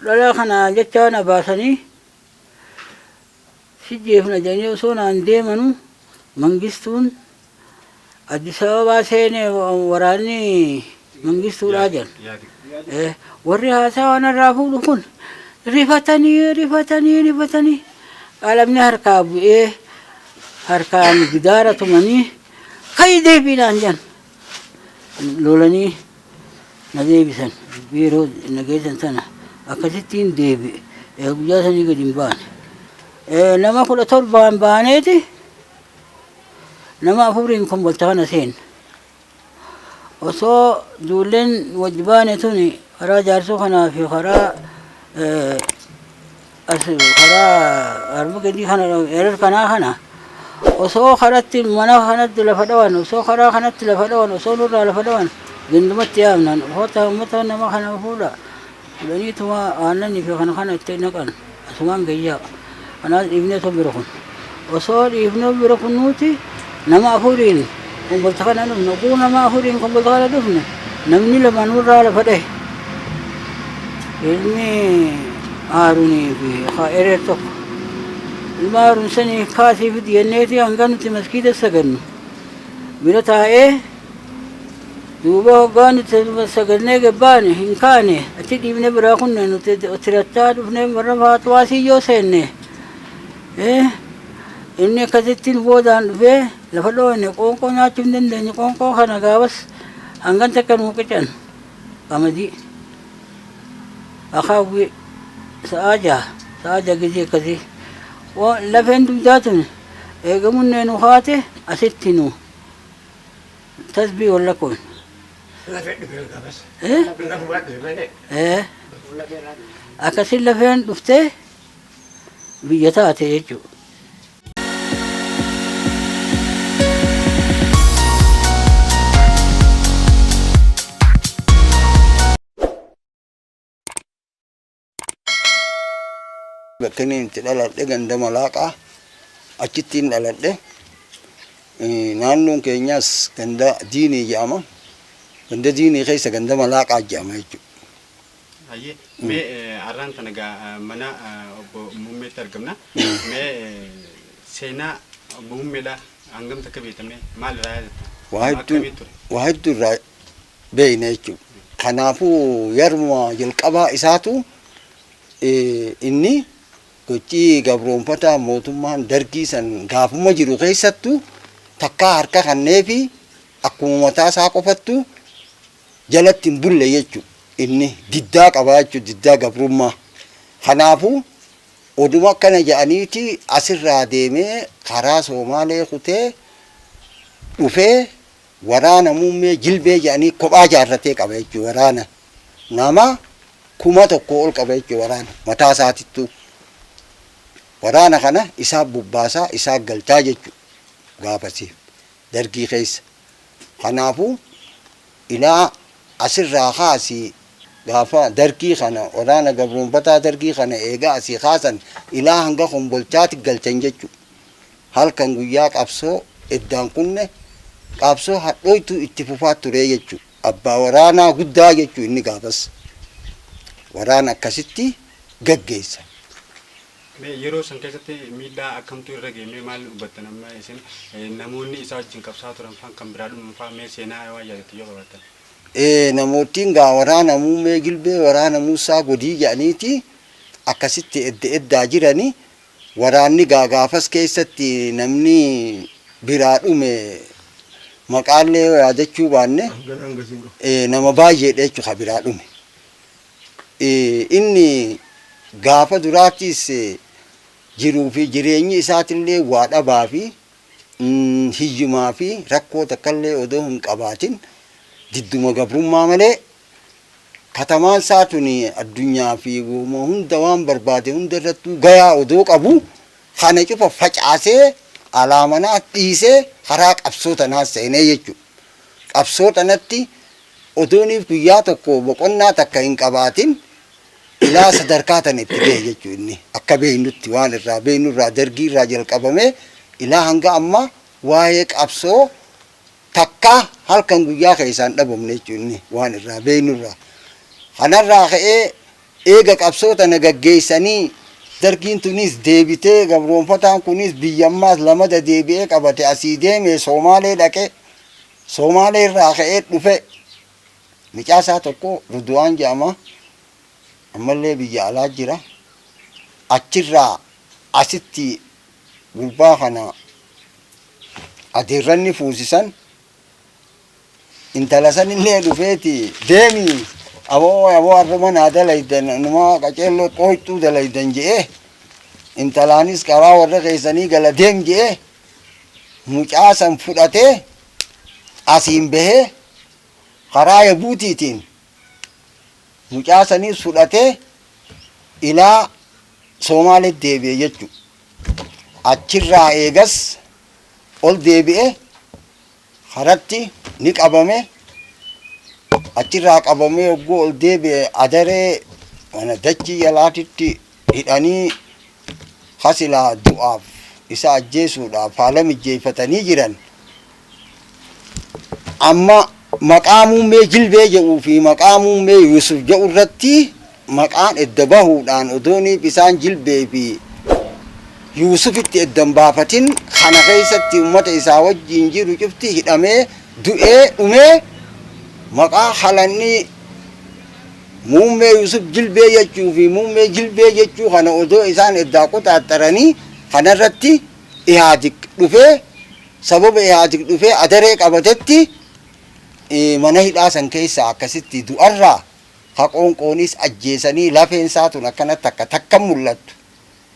dhalaa kana jecha na baasanii si jeefna jedhanii osoo naan deemanu Mangistuun Addis Ababaa seene waraanni Mangistuudhaa jedhan. Warri haasawa narraa fuudhu kun rifatanii rifatanii rifatanii qalamni harkaa bu'ee harkaan gidaara tumanii ka'i deebi'i naan jedhan. Lolanii na deebisan biiroo na geessan sana akkasittiin deebi'e. Guyyaa sanii gadi hin baane. Nama 17n baaneeti nama afuriin Kombolcha kana seenne. Osoo ijoolleen wajji baane tuni karaa Jaarsoo kanaa fi karaa as karaa harma gadii kana erer kanaa kana osoo karatti mana kanatti lafa dhawan, osoo karaa kanatti lafa dhawan, osoo nurraa lafa dhawan, gandumatti yaamnan uffata uummata nama kana fuudha fudhaniituma aannanii fi kana kana itti naqan asumaan gayyaa kanaas dhiifnee osoo bira kun osoo dhiifnee bira kunnuuti nama afuriin Kombolcha kana dhufne. Oguu nama afuriin Kombolcha kana dhufne namni lama nurraa lafa dhahe, ilmi Haarunii fi erer tokko. Ilma Haarun sanii kaasii fidi jenneeti hanga nuti maskiida sagannu bira taa'ee, duuba hoggaa nuti sagadnee gabbaane hin kaane, achi dhiifne biraa kunne. Nuti tirachaa dhufne warra faatuwaasii yoo seenne inni akkasittiin boodaan dhufee lafa dhoofne. Qoonqoo nyaachuu hin dandeenye. Qoonqoo kana gaafas hangan takka nuu qican, qamadii akaawwii sa'aa 6, sa'aa 6 gizee akkasii lafeen dugdaa tun eegamunnee nu kaate asitti nu tasbii walla kun. Lafee dhufe gaafas. Lafumaa dhufe malee. Akkasin lafeen dhuftee biyya taate jechuudha. Bakka inni itti dhaladhe ganda Malaaqaa, achittiin dhaladhe. Naannoon keenyas ganda Diinii jedhama. Ganda Diinii keessa ganda Malaaqaa jedhama jechuudha. Hayyee, mee har'aan tana egaa mana obbo Muummeetti argamna. Mee seenaa obbo Muummeedha hangam takka beekta, mee maal irraa yaadatta? Waa hedduu Akkamii ture? Waa hedduu irraa beekna jechuudha. Kanaafuu yaruma jalqabaa isaatu inni gochii gabroonfataa mootummaan Dargii san gaafuma jiru keessattuu takkaa harka kanneefi akkuma mataa isaa qofattu jalatti hin bulle jechuudha. Inni diddaa qabaa jechuudha, diddaa gabrummaa. Kanaafuu oduma akkana jedhaniiti asirraa deemee karaa Soomaalee kutee dhufee waraana Muummee Jilbee jedhanii kophaa jaarratee qaba jechuudha. Waraana nama 1000 ol qaba jechuudha, waraana mataa isaatittuu. Waraana kana isaa bobbaasaa isaa galchaa jechuudha gaafasii Dargii keessa. Kanaafuu ilaa asirraa kaasii gaafa Dargii kana, waraana gabroonfataa Dargii kana eegaa asii kaasan ilaa hanga Kombolchaatti galchan jechuudha. Halkan guyyaa qabsoo eddaan kunne, qabsoo hadhooytuu itti fufaa ture jechuudha. Abbaa waraanaa guddaa jechuudha inni gaafas. Waraana akkasitti gaggeessa. Mee yeroo san keessatti miidhaa akkamtu irra ga'e? Mee maal hubattan amma isin, namoonni isaa wajjin qabsaa'aa turan faan kan biraa dhuman faa, mee seenaa waan yaadattu yoo qabaattan? Namoottiin gaa waraana Muummee Gilbee, waraana Muusaa Godii jedhaniiti akkasitti edda eddaa jirani. Waraanni gaa gaafas keessatti namni biraa dhume maqaallee yoo yaadachuu baanne nama baay'eedha jechuudha ka biraa dhume. Inni gaafa duraattis jiruu fi jireenyi isaatillee waa dhabaa fi hiyyumaa fi rakkoo takkallee odoo hin qabaatin didduma gabrummaa malee katamaan isaa tuni addunyaa fi woma hunda waan barbaade hunda irrattuu gayaa odoo qabu kana cufa facaasee alaa manaa dhiisee karaa qabsoo tanaa seenee jechuudha. Qabsoo tanatti odooniif guyyaa tokko boqonnaa takka hin qabaatin ilaa sadarkaa tana itti gahe jechuudha. Inni akka beeknutti, waan irraa beeknu irraa, Dargii irraa jalqabamee ilaa hanga ammaa waa'ee qabsoo takka Halkan guyyaa keessaan dhabamne jechuun inni waan irraa beeknurraa. Kanarraa ka'ee eega qabsoo tana gaggeessanii dargiin tunis deebitee, gabroonfataan kunis biyyammaas lamada deebi'ee qabate, asii deeme Soomaalee dhaqe. Soomaalee irraa ka'ee dhufe. Mucaasaa tokko Ruduwaan jedhama. Ammallee biyya alaa jira. Achirraa asitti gurbaa kana adeerranni fuusisan. Intala sanillee dhufeeti, "Deemi aboo, aboo, har'uma naa dalaydan, numa qaceelloo qooyxuu dalaydan," je'ee, intalaanis karaa warra keessanii gala deem je'ee, mucaa san fudhatee asiin bahee karaa Yabuutiitiin mucaa sanis fudhatee ilaa Soomaaleetti deebi'e jechuudha. Achirraa eegas ol deebi'e, karatti ni qabame. Achirraa qabamee yogguu ol deebi'e Adaree mana dachii jalaatitti hidhanii, kasilaa du'aaf isa ajjeesuudhaaf haala mijjeeffatanii jiran. Amma maqaa muummee Jilbee jedhuu fi maqaa muummee Yusuf jedhu irratti maqaan edda bahuudhaan, odooniif isaan Jilbee fi Yuusufitti eddan baafatin, kana keessatti ummata isaa wajjin jiru cufti hidhamee, du'ee, dhumee, maqaa halanni muummee Yusuf Jilbee jechuu fi muummee Jilbee jechuu kana odoo isaan eddaa quxaaxxaranii, kanarratti Ihaadig dhufee, sababa Ihaadig dhufee Adaree qabatetti mana hidhaa san keessaa akkasitti du'arraa haqoonqoonis ajjeesanii, lafeen isaa tun akkanatti takka takka mul'attu,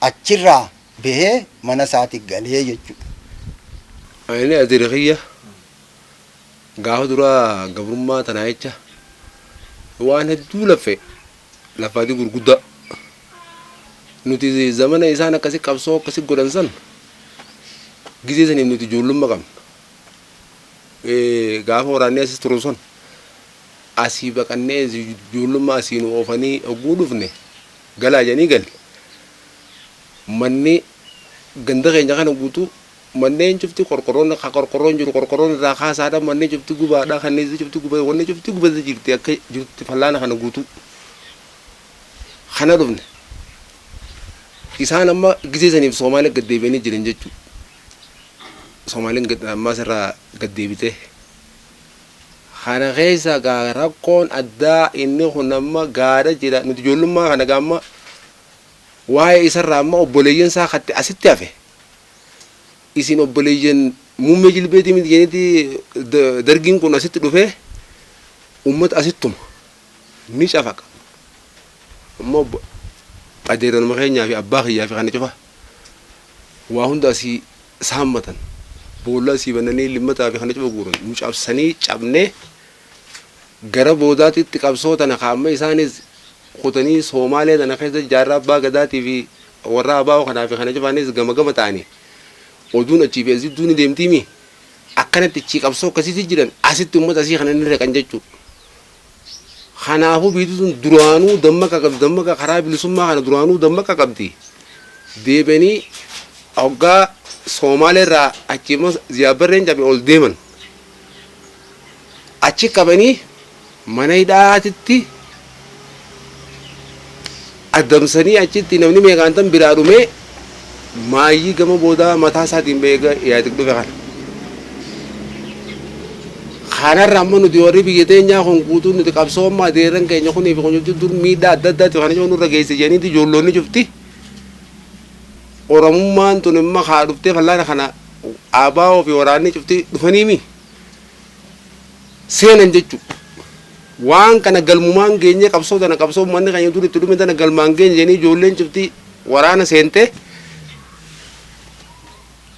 achirraa bahee mana isaatti galee jechuudha. Inni adeera kiyya gaafa duraa gabrummaa tanaa jecha waan hedduu laffe, lafaatii gurguddaa. Nuti zamana isaan akkasi qabsoo akkasi godhan san gizee saniif nuti ijoollummaa qabna. Gaafa waraanni asis turu sun asii baqannee, ijoollummaa asii nu oofanii, hogguu dhufne galaa jedhanii galle. Manni ganda keenya kana guutuu, manneen cufti qorqorroon, ka qorqorroon jiru qorqorroon irraa kaasaadha. Manni cufti gubaadha, kanniisni cufti guba, wanni cufti gubate jirti akka jirti. Fallaana kana guutuu kana dhufne. Isaan amma gisee saniif Soomaalee gad deebi'anii jiran jechuudha. Soomaaliin ammaas irraa gad deebitee. Kana keessa gaa rakkoon addaa inni kun amma gaara jira. Nuti ijoollummaa kana gaa amma waa'ee isarraa amma obboleeyyan isaa katti asitti hafe, "Isin obboleeyyan muummee Jilbeetii miti?" jedhaniiti dargiin kun asitti dhufee ummata asittuma ni cafaqa. Amma adeeranuma keenyaa fi abbaa kiyyaa fi kana cufa waa hunda asii saammatan, boolla asii bananii limmataa fi kana cufa guuran, nu cabsanii, cabnee gara boodaatitti qabsoo tana kaa'amma. Isaanis kutanii Soomaalee tana keessa jaarraa abbaa gadaatii fi warra abaa'oo kanaa fi kana cufaanis gama gama ta'anii, oduun achii fi asitti ni deemtiimi, akkanatti achii qabsoo akkasitti jiran, asitti uummata asii kana ni reqan jechuudha. Kanaafuu biyyi sun duraanuu dammaqa qabdi, dammaqa karaa bilisummaa kana duraanuu dammaqa qabdi. Deebi'anii hoggaa Soomaalee irraa achi immoo Ziyaabbarreen cabe ol deeman. Achi qabanii mana hidhaatitti adamsanii, achitti namni meeqaan tan biraa dhumee, maayyii gama boodaa mataa isaatiin beeka Ihaadig dhufe kana. Kanarra amma nuti warri biyya teenyaa kun guutuun nuti qabsoo amma adeerran keenya kunii fi kun cufti dur miidhaa adda addaati kana cufti nurra geesse jedhaniiti, ijoollonni cufti Oromummaan tun imma kaa dhuftee fallaana kana ABO fi waraanni cufti dhufaniimi seenan jechuudha. Waan kana galmumaan geenye, qabsoo tana, qabsoo uummanni keenya dur itti dhume tana galmaan geenye jedhanii ijoolleen cufti waraana seentee,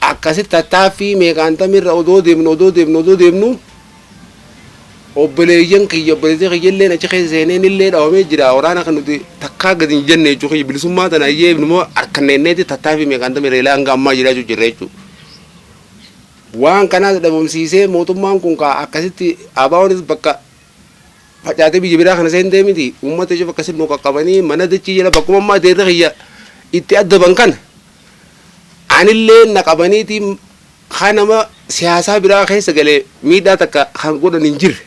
akkasitti tattaaffii meeqaan tamirra odoo deemnu, odoo deemnu, odoo deemnu, obboleeyyan kiyya, obboleessi kiyya illee achi keessa seenee illee dhawamee jira. Waraana kan nuti takkaa gadi hin jenne jechuu kiyya, bilisummaa tana iyyee numa harkanneenneeti tattaaffii meeqaan tamirra ilaa hanga ammaa jiraachuu jirra jechuudha. Waan kanaas dhabamsiisee mootummaan kun kaa akkasitti ABOnis bakka facaatee biyya biraa kana seentee miti, uummata cufa akkasitti nu qaqqabanii mana dachii jala bakkuma ammaa adeerri kiyya itti addaban kana anillee na qabaniiti kanama. Siyaasaa biraa keessa galee miidhaa takka kan godhan hin jirre.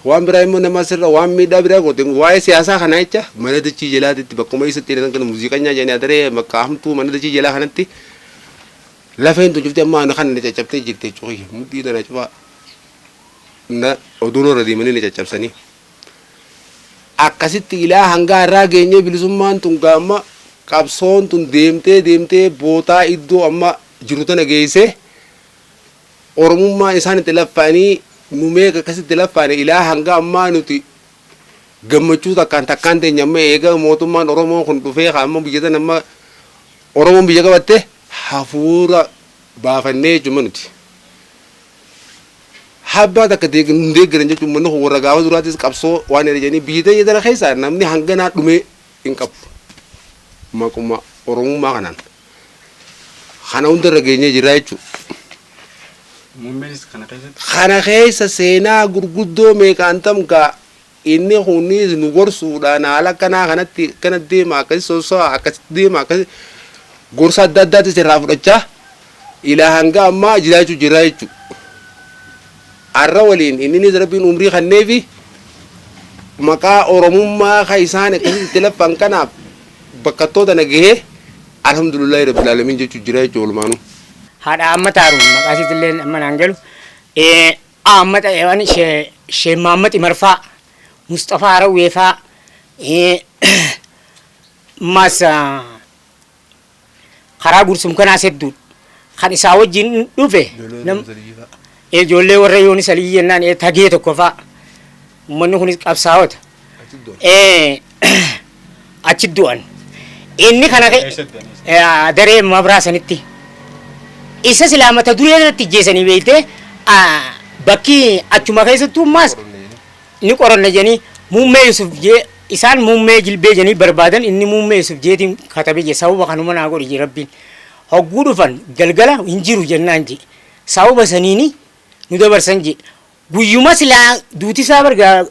Waan biraa immoo nama asirra waan miidhaa biraa goote waa'ee siyaasaa kanaa jecha mana dachii jalaatitti bakkuma isatti hidhatan kana muuziqanyaa jedhanii adaree bakka hamtuu mana dachii jalaa kanatti lafeen tun cufti amma ana kana na caccabtee jirti jechuudha. Mudhii tana cufaa na oduun irra deemanii na caccabsanii. Akkasitti ilaa hanga har'aa geenyee bilisummaan tun gaamma qabsoon tun deemtee deemtee bootaa iddoo amma jiru tana geessee Oromummaan isaan itti laffa'anii nu meeqa akkasitti laffa'ane ilaa hanga ammaa nuti gammachuu takkaan takkaan teenya amma eega mootummaan Oromoo kun dhufee ka amma biyya tana amma Oromoon biyya qabatte hafuura baafannee jechuudha nuti. Habbaa takka hin deeggaran jechuun uummanni kun warra gaafa duraatis qabsoo waan jedhanii biyya teenya tana keessaa namni hanganaa dhumee hin qabu. Maquma Oromummaa kanaan. Kana hundarra geenyee jirra jechuudha. Muummeenis kana keessatti. Kana keessa seenaa gurguddoo meeqaan tam gaa inni kunis nu gorsuudhaan haala akkanaa kanatti akkana deema akkasi sosso'a akkasitti deema akkasi gorsa adda addaatis irraa fudhachaa ilaa hanga ammaa jiraachuu jirra jechuudha. Arra waliin inninis Rabbiin umrii kanneefi maqaa Oromummaa ka isaan akkasitti itti laffan kanaaf bakkattoota na gahee alhamdulillahi rabbil alamin jechuu jira jechuudha walumaanuu. Haadha Ahmad Haaruun maqaa isiitillee amma naan galu. Ahmad waan Shee Mahammad Imarfaa, Musxafaa Harawweefaa, ammas karaa gursum kanaas hedduudha. Kan isaa wajjin dhufe ijoollee warra Yoonis Aliyyi jennaan tagee tokko fa'a. Uummanni kunis qabsaa'ota. Achi du'an. Inni kana daree mabraa sanitti. Isa silaa mata duree irratti ijjeessanii beektee bakki achuma keessattuu ammaas ni qoranna jedhanii muummee Yusuf jee isaan muummee jilbee jedhanii barbaadan inni muummee Yusuf jeetiin katabe jee sababa kanuma naa godhi jee Rabbiin. Hogguu dhufan galgala hin jiru jennaan jee sababa saniini nu dabarsan jee guyyuma silaa duuti isaa bargaa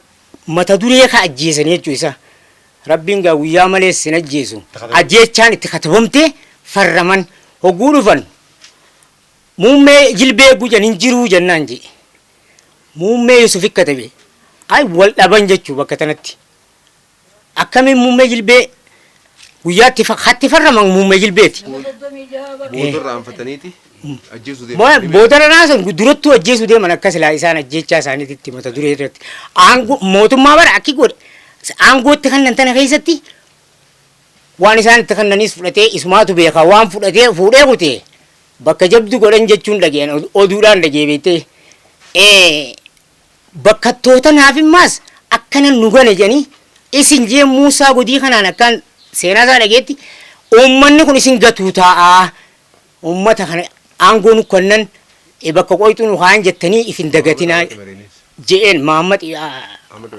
mata duree ka ajjeesanii jechuu isaa. Rabbiin gaa guyyaa malees sin ajjeesu. Ajjeechaan itti katabamte farraman hogguu dhufan muummee jilbee gujan hin jiruu jennaan jee. Muummee Yusuf katabe. Ay wal dhaban jechuu bakka tanatti. Akkamiin muummee jilbee guyyaatti hatti farraman muummee jilbeeti. Boodarra aanfataniiti ajjeesuu deeman. Boodarra naasan durattuu ajjeesuu deeman akka silaa isaan ajjeechaa isaaniitti mata duree irratti. Aangoo mootummaa bara akki godhe aangootti kannan tana keessatti waan isaan itti kannanis fudhatee isumaatu beeka waan fudhatee fuudhee kutee bakka jabdu godhan jechuun dhageen oduudhaan dhagee beektee. Bakkattoota naaf immaas akkana nu gane jedhanii isin jee Muusaa godii kanaan akkaan seenaa isaa dhageetti uummanni kun isin gatuu taa'aa uummata kana aangoo nu kennan bakka qoyxuu nu kaan jettanii if hin dagatinaa je'een Mahammad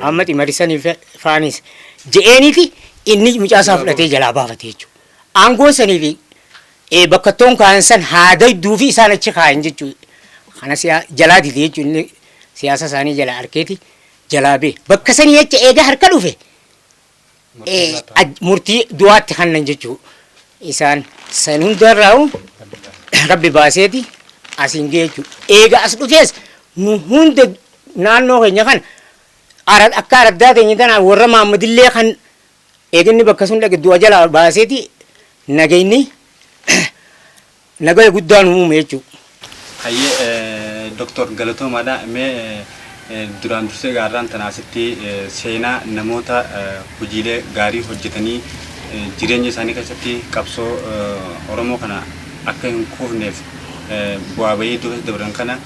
Ahmad Imarisanii faanis je'eeniiti inni mucaa isaa fudhatee jalaa baafate jechuudha. Aangoo sanii fi bakkattoon kaayan san haa dayduu fi isaan achi kaayan jechuudha. Kana jalaa dide jechuudha inni siyaasa isaanii jalaa harkeeti jalaa bee. Bakka sanii jecha eega harka dhufe murtii du'aatti kannan jechuudha. Isaan san hundarraa Rabbi baaseeti asiin ga'e jechuudha. Eega as dhufees nu hunda naannoo keenya kana akka araddaa teenya tanaa warra Mahammadillee kan eeginni bakka sun dhaqe du'a jalaa baaseeti nagayni nagaya guddaa nu uume jechuudha. Hayyee Doktor galatoomaadha. Mee duraan dursee gaarraan tana asitti seenaa namoota hojiilee gaarii hojjetanii jireenya isaanii keessatti qabsoo Oromoo kana akka hin kufneef bu'aa bahii hedduu keessa dabran kana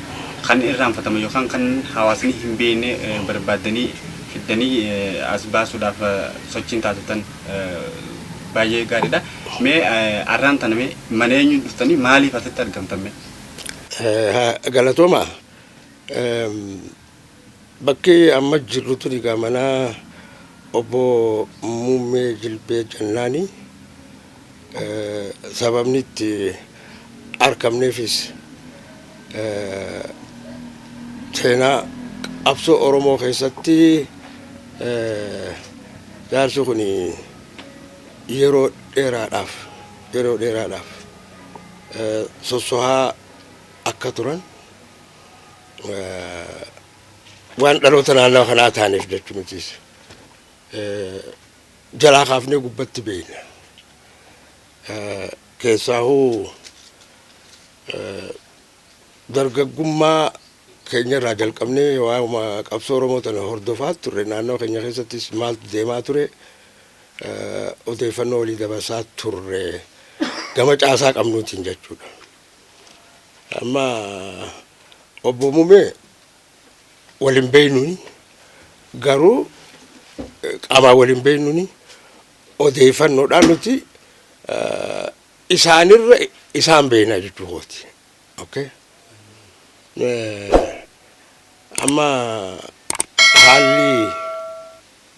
kan irraanfataman yookaan kan hawaasni hin beekne barbaaddanii fiddanii as baasuudhaaf sochiin taasiftan baay'ee gaariidha. Mee arraan tana mee mana eenyu dhuftanii maaliif asitti argamtan mee? Galatooma. Bakki amma jirru tuni egaa mana obbo Muummee Jilbee Jannaani. Sababni itti argamneefis seenaa qabsoo Oromoo keessatti jaarsi kun yeroo dheeraadhaaf sossohaa akka turan Waan dhaloota naannawa kanaa taaneef jechuu mitiis. Jalaa kaafnee gubbatti beekna. Keessaahuu dargaggummaa keenya irraa jalqabnee waa'uma qabsoo Oromoo tana hordofaa turre. Naannoo keenya keessattis maaltu deemaa ture odeeffannoo walii dabarsaa turre gama caasaa qabnuutiin jechuudha. Amma obbo Mumee wal hin beeknuuni, garuu qaamaan wal hin beeknuuni, odeeffannoodhaan nuti isaanirra isaan beekna jechuu kooti. Okay. Amma haalli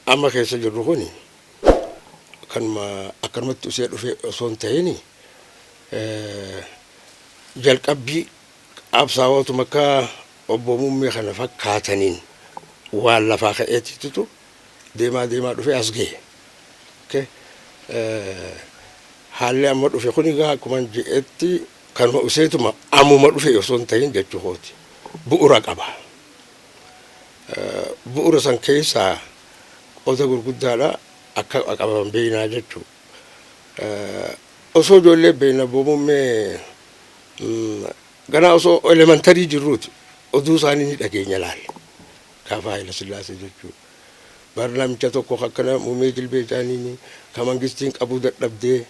amma keessa jirru kuni kanuma akkanumatti usee dhufe osoo hin ta'in, jalqabbii qabsaa'ootuma akka obbo Muummee kana fakkaataniin waan lafaa ka'eetitu deemaa deemaa dhufee as gahe. Okay. Haalli amma dhufe kun egaa akkuma je'etti kanuma useetuma ammuma dhufe osoo hin ta'in jechuu kooti. Bu'uura qaba. Bu'uura san keessaa qooda gurguddaadha akka qabaman beeknaa jechuu. Osoo ijoollee beekna, obbo Muummee ganaa osoo elementary jirruuti oduu isaanii ni dhageenya laal. Gaafa Haayila Sillaasee jechuudha. Bar namicha tokko akkana Muummee Jilbee jaaniini ka mangistiin qabuu dadhabdee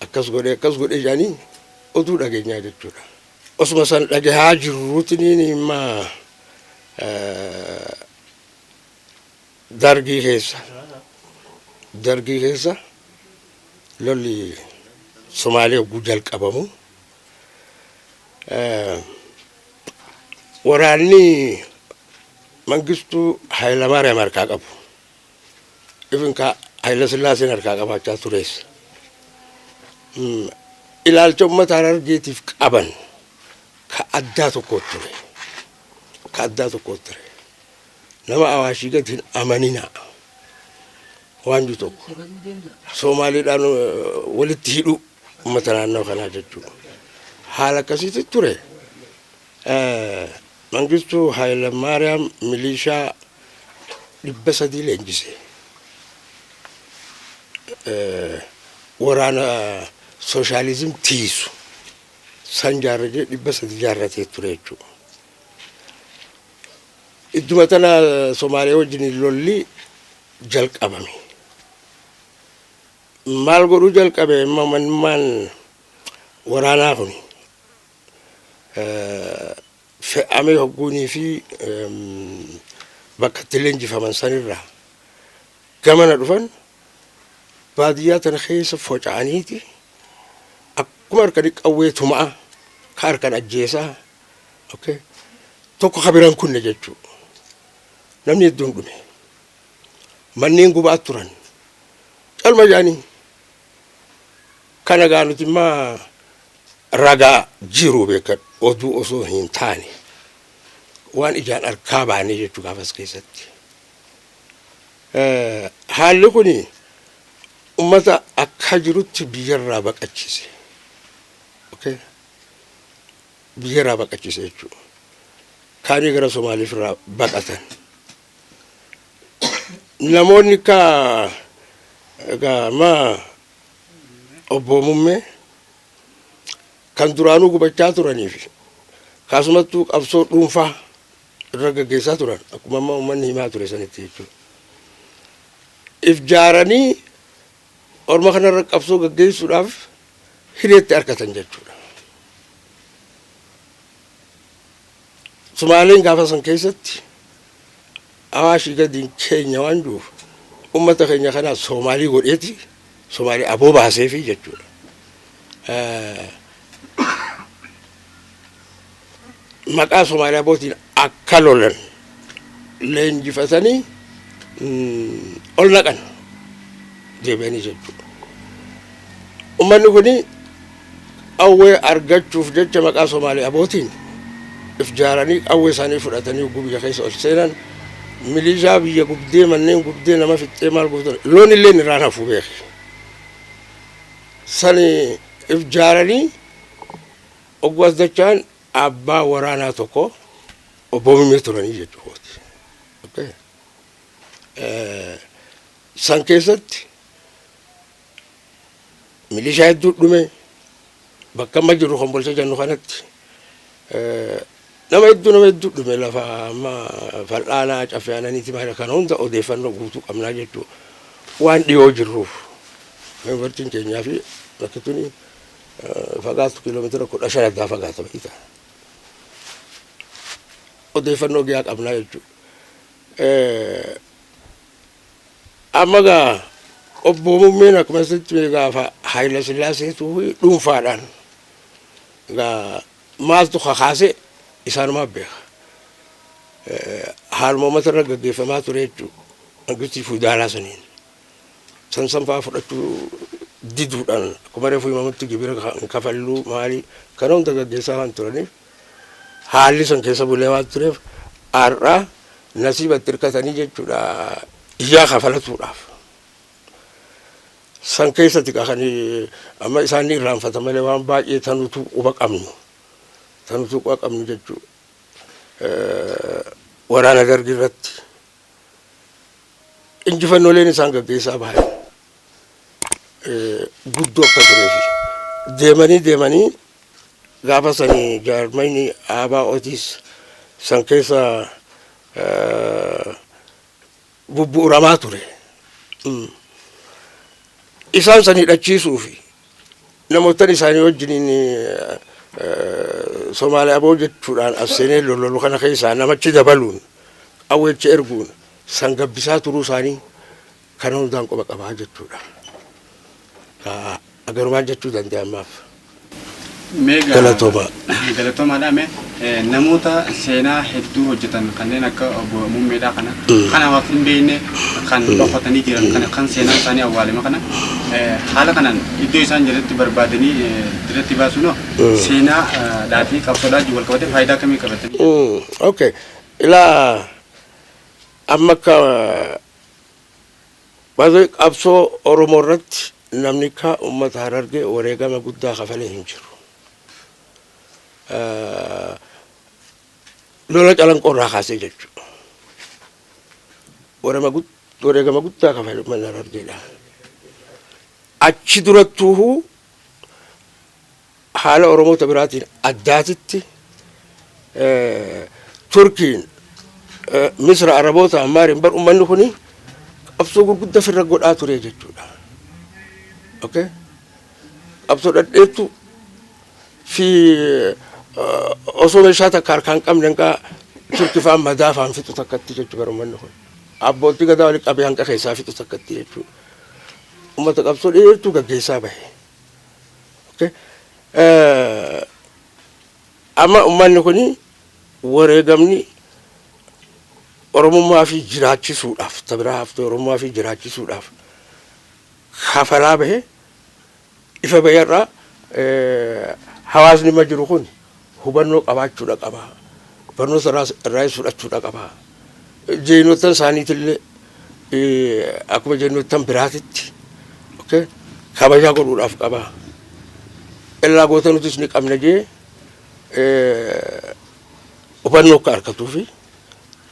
akkas godhee akkas godhee jaanii oduu dhageenyaa jechuudha. Osuma san dhagahaa jirruutiniin imma dargii keessa lolli Somaalee hogguu jalqabamu, waraanni Mangistuu Hayilamaariyaam harkaa qabu. Ifin ka Hayila Sillaaseen harkaa qabaachaa turees. Ilaalcha uummata Harargeetiif qaban ka addaa tokko ture. Ka addaa tokko ture. Nama Awaashii gadi hin amaninaa. Waan jiru tokko. Soomaaliidhaan walitti hidhuu uummata naannoo kanaa jechuudha. Haala akkasiitti ture. Mangistuu Hayilamaariyaam milishaa 300 leenjise. Waraana sooshaalizim tiisu san jaarratee 300 jaarratee ture jechuudha. Idduma tana Somaaliyaa wajjin lolli jalqabame. Maal godhuu jalqabe manummaan waraanaa kun fe'amee hogguunii fi bakka itti leenjifaman sanirraa gamana dhufan, baadiyyaa tana keessa foca'aniiti akkuma harkani qawwee tuma'a, ka harkan ajjeesaa, okay, tokko ka biraan kunne jechuu. Namni hedduun dhume, manneen gubaa turan calma jedhanii. Kana gaa nuti immaa ragaa jiru beekan, oduu osoo hin taane waan ijaan arkaa baanee jechuu gaafas keessatti. Haalli kun ummata akka jirutti biyyarraa baqachise. Okay. Biyyarraa baqachise jechuudha. Kaanii gara Somaaliif irraa baqatan. Namoonni akka egaa amma obbo Muummee kan duraanuu gubachaa turanii fi kaasumattuu qabsoo dhuunfaa irra gaggeessaa turan, akkuma amma uummanni himaa ture sanitti jechuudha. If jaaranii orma kanarra qabsoo gaggeessuudhaaf hireetti argatan jechuudha. Sumaaleen gaafa san keessatti Awaashii gadiin keenya waan jiruuf uummata keenya kanaa Soomaalii godheeti Soomaalii aboo baaseefi jechuudha. Maqaa Soomaalii abootiin akka lolan leenjifatanii ol naqan deebi'anii jechuudha. Uummanni kuni qawwee argachuuf jecha maqaa Soomaalii abootiin if jaaranii qawwee isaanii fudhatanii hogguu biyya keessa ol seenan, milishaa biyya gubdee, manneen gubdee, nama fixxee, maal gootan, loon illee irraan hafu beeki. Sani if jaaranii hogguu as dachaan abbaa waraanaa tokko Obbo Muummee turanii jechuudha. Okay. San keessatti milishaa hedduu dhume. Bakka amma jiru Kombolcha jennu kanatti nama hedduu dhume. Lafa amma fal'aanaa caffee aananiiti maal kana hunda odeeffannoo guutuu qabnaa jechuudha. Waan dhiyoo jirruuf, yuunivarsiitiin keenyaa fi bakki tuni fagaatu kiiloomeetira 15 addaa fagaata beektaa. Odeeffannoo gahaa qabnaa jechuudha. Amma gaa obbo Muummeen akkuma asitti gaafa Haayila Sillaaseetu dhuunfaadhaan gaa maaltu kakaase isaanumaa beeka. Haaluma uummata irra gaggeeffamaa ture jechuudha. Mangistii fuudhaalaa saniin. San san fa'aa fudhachuu diduudhaan, akkuma reefu himamutti, gibira hin kafalluu maali kana hunda gaggeessaa waan turaniif, haalli san keessa bulee waan tureef, har'a nasiibatti hirkatanii jechuudha iyyaa kafalatuudhaaf. San keessatti kan amma isaan ni irraanfata malee waan baay'ee tanutu quba qabnu. Tanutu quba qabnu jechuudha. Waraana Dargii irratti injifannooleen isaan gaggeessaa bahan guddoo akka tureefi deemanii deemanii gaafa sanii jaarmayni ABO'tis san keessa bubbu'uramaa ture. Isaan san hidhachiisuu fi namoota isaanii wajjiniin Somaaliyaa boo jechuudhaan as seenee lololu kana keessaa namachi dabaluun qawweecha erguun san gabbisaa turuu isaanii kana hundaan quba qabaa jechuudha. Agarumaan jechuu danda'a ammaaf. Galatooma. Galatoomaadha. Mee namoota seenaa hedduu hojjetan kanneen akka obbo Muummeedhaa kana kan hawaasni hin beekne, kan dhokatanii jiran kana, kan seenaan isaanii awwaalame kana, haala kanaan iddoo isaan jiranitti barbaadanii dirratti baasuun seenaa dhaafi qabsoodhaa wajjin wal qabatee faayidaa akkamii qabatanii? Okay. Ilaa, amma akka baay'ee qabsoo Oromoo irratti namni akka uummata Harargee wareegama guddaa kafalee hin jiru. Lola Calanqoo irraa kaasee jechuudha. Wareegama guddaa kafale uummanni Harargeedha. Achi durattuu haala Oromoota biraatiin addaatitti Turkiin, Misra, Araboota, Ammaariin bar uummanni kuni qabsoo gurguddaa ofirra godhaa ture jechuudha. Okay? Qabsoo dhadheettu fi osoo meeshaa takka harkaan qabne hanqa Turki fa'aan madaa fa'aan fixu takkatti jechuudha bara uummanni kun. Abbootii gadaa walitti qabee hanqa keessaa fixu takkatti jechuudha. Uummata qabsoo dheertuu gaggeessaa bahe. Okay? Amma uummanni kuni wareegamni Oromummaa fi jiraachisuudhaaf, tabiraa haftee Oromummaa fi jiraachisuudhaaf kafalaa bahe ifa bahee hawaasni ma jiru kun hubannoo qabaachuudha qaba. Barnoota irraas fudhachuudha qaba. Jeenottan isaaniitillee akkuma jeenottan biraatitti, okay, kabajaa godhuudhaaf qaba. Illaa goota nutis ni qabna jee hubannoo akka argatuu fi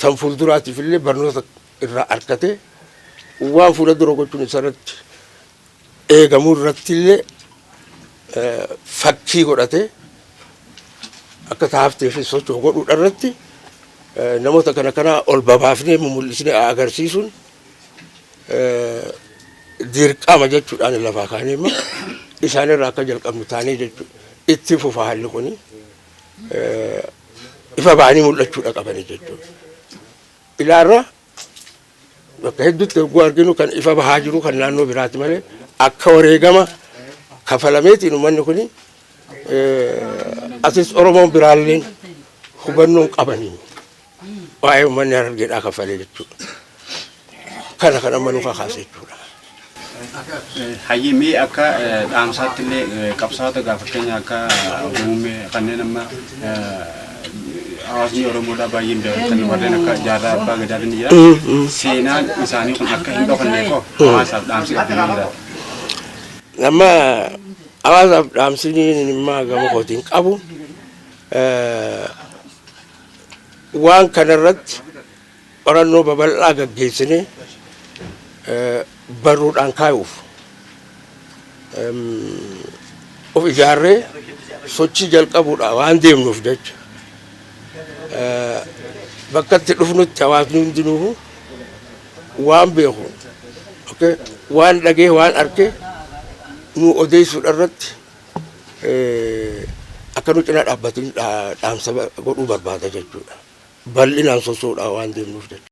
tan fuulduraatiif illee barnoota irraa argatee waan fuula dura gochuun isarratti eegamuu irratti illee fakkii godhatee akka taaftee fi socho'u godhuudha irratti namoota kana kana ol babaafnee mumul'isnee agarsiisuun dirqama jechuudhaan lafaa kaanee immoo isaanirraa akka jalqabnu taanee jechuudha. Itti fufa, haalli kuni ifa ba'anii mul'achuudha qabanii jechuudha. Ilaarra bakka hedduutti yogguu arginu kan ifa bahaa jiru kan naannoo biraati malee akka wareegama kafalameetiin uummanni kuni asis Oromoon biraalleen hubannoon qabanii waa'ee uummanni Harargeedhaa kafalee jechuudha. Kana kan amma nu kakaase jechuudha. Hayyee, mee akka dhaamsaatti illee qabsaa'ota gaa fakkeenya akka obbo Muummee kanneen amma hawaasni Oromoodhaa baay'een beekan, warreen akka Jaarraa Abbaa Gadaa ni jira. Seenaan isaanii kun akka hin dhokanneef hoo hawaasaaf dhaamsi qabdu ni jira? Amma hawaasaaf dhaamsi immaa gama kootiin qabu Waan kanarratti qorannoo babal'aa gaggeessinee barruudhaan kaayuuf of ijaarree sochii jalqabuudha waan deemnuuf jecha bakka itti dhufnutti hawaasni hundinuu waan beeku, okay, waan dhagee, waan arge nu odeessuudha irratti akka nu cinaa dhaabbatanii dhaamsa godhuu barbaada jechuudha. Bal'inaan sosoodhaa waan deemnuuf jecha.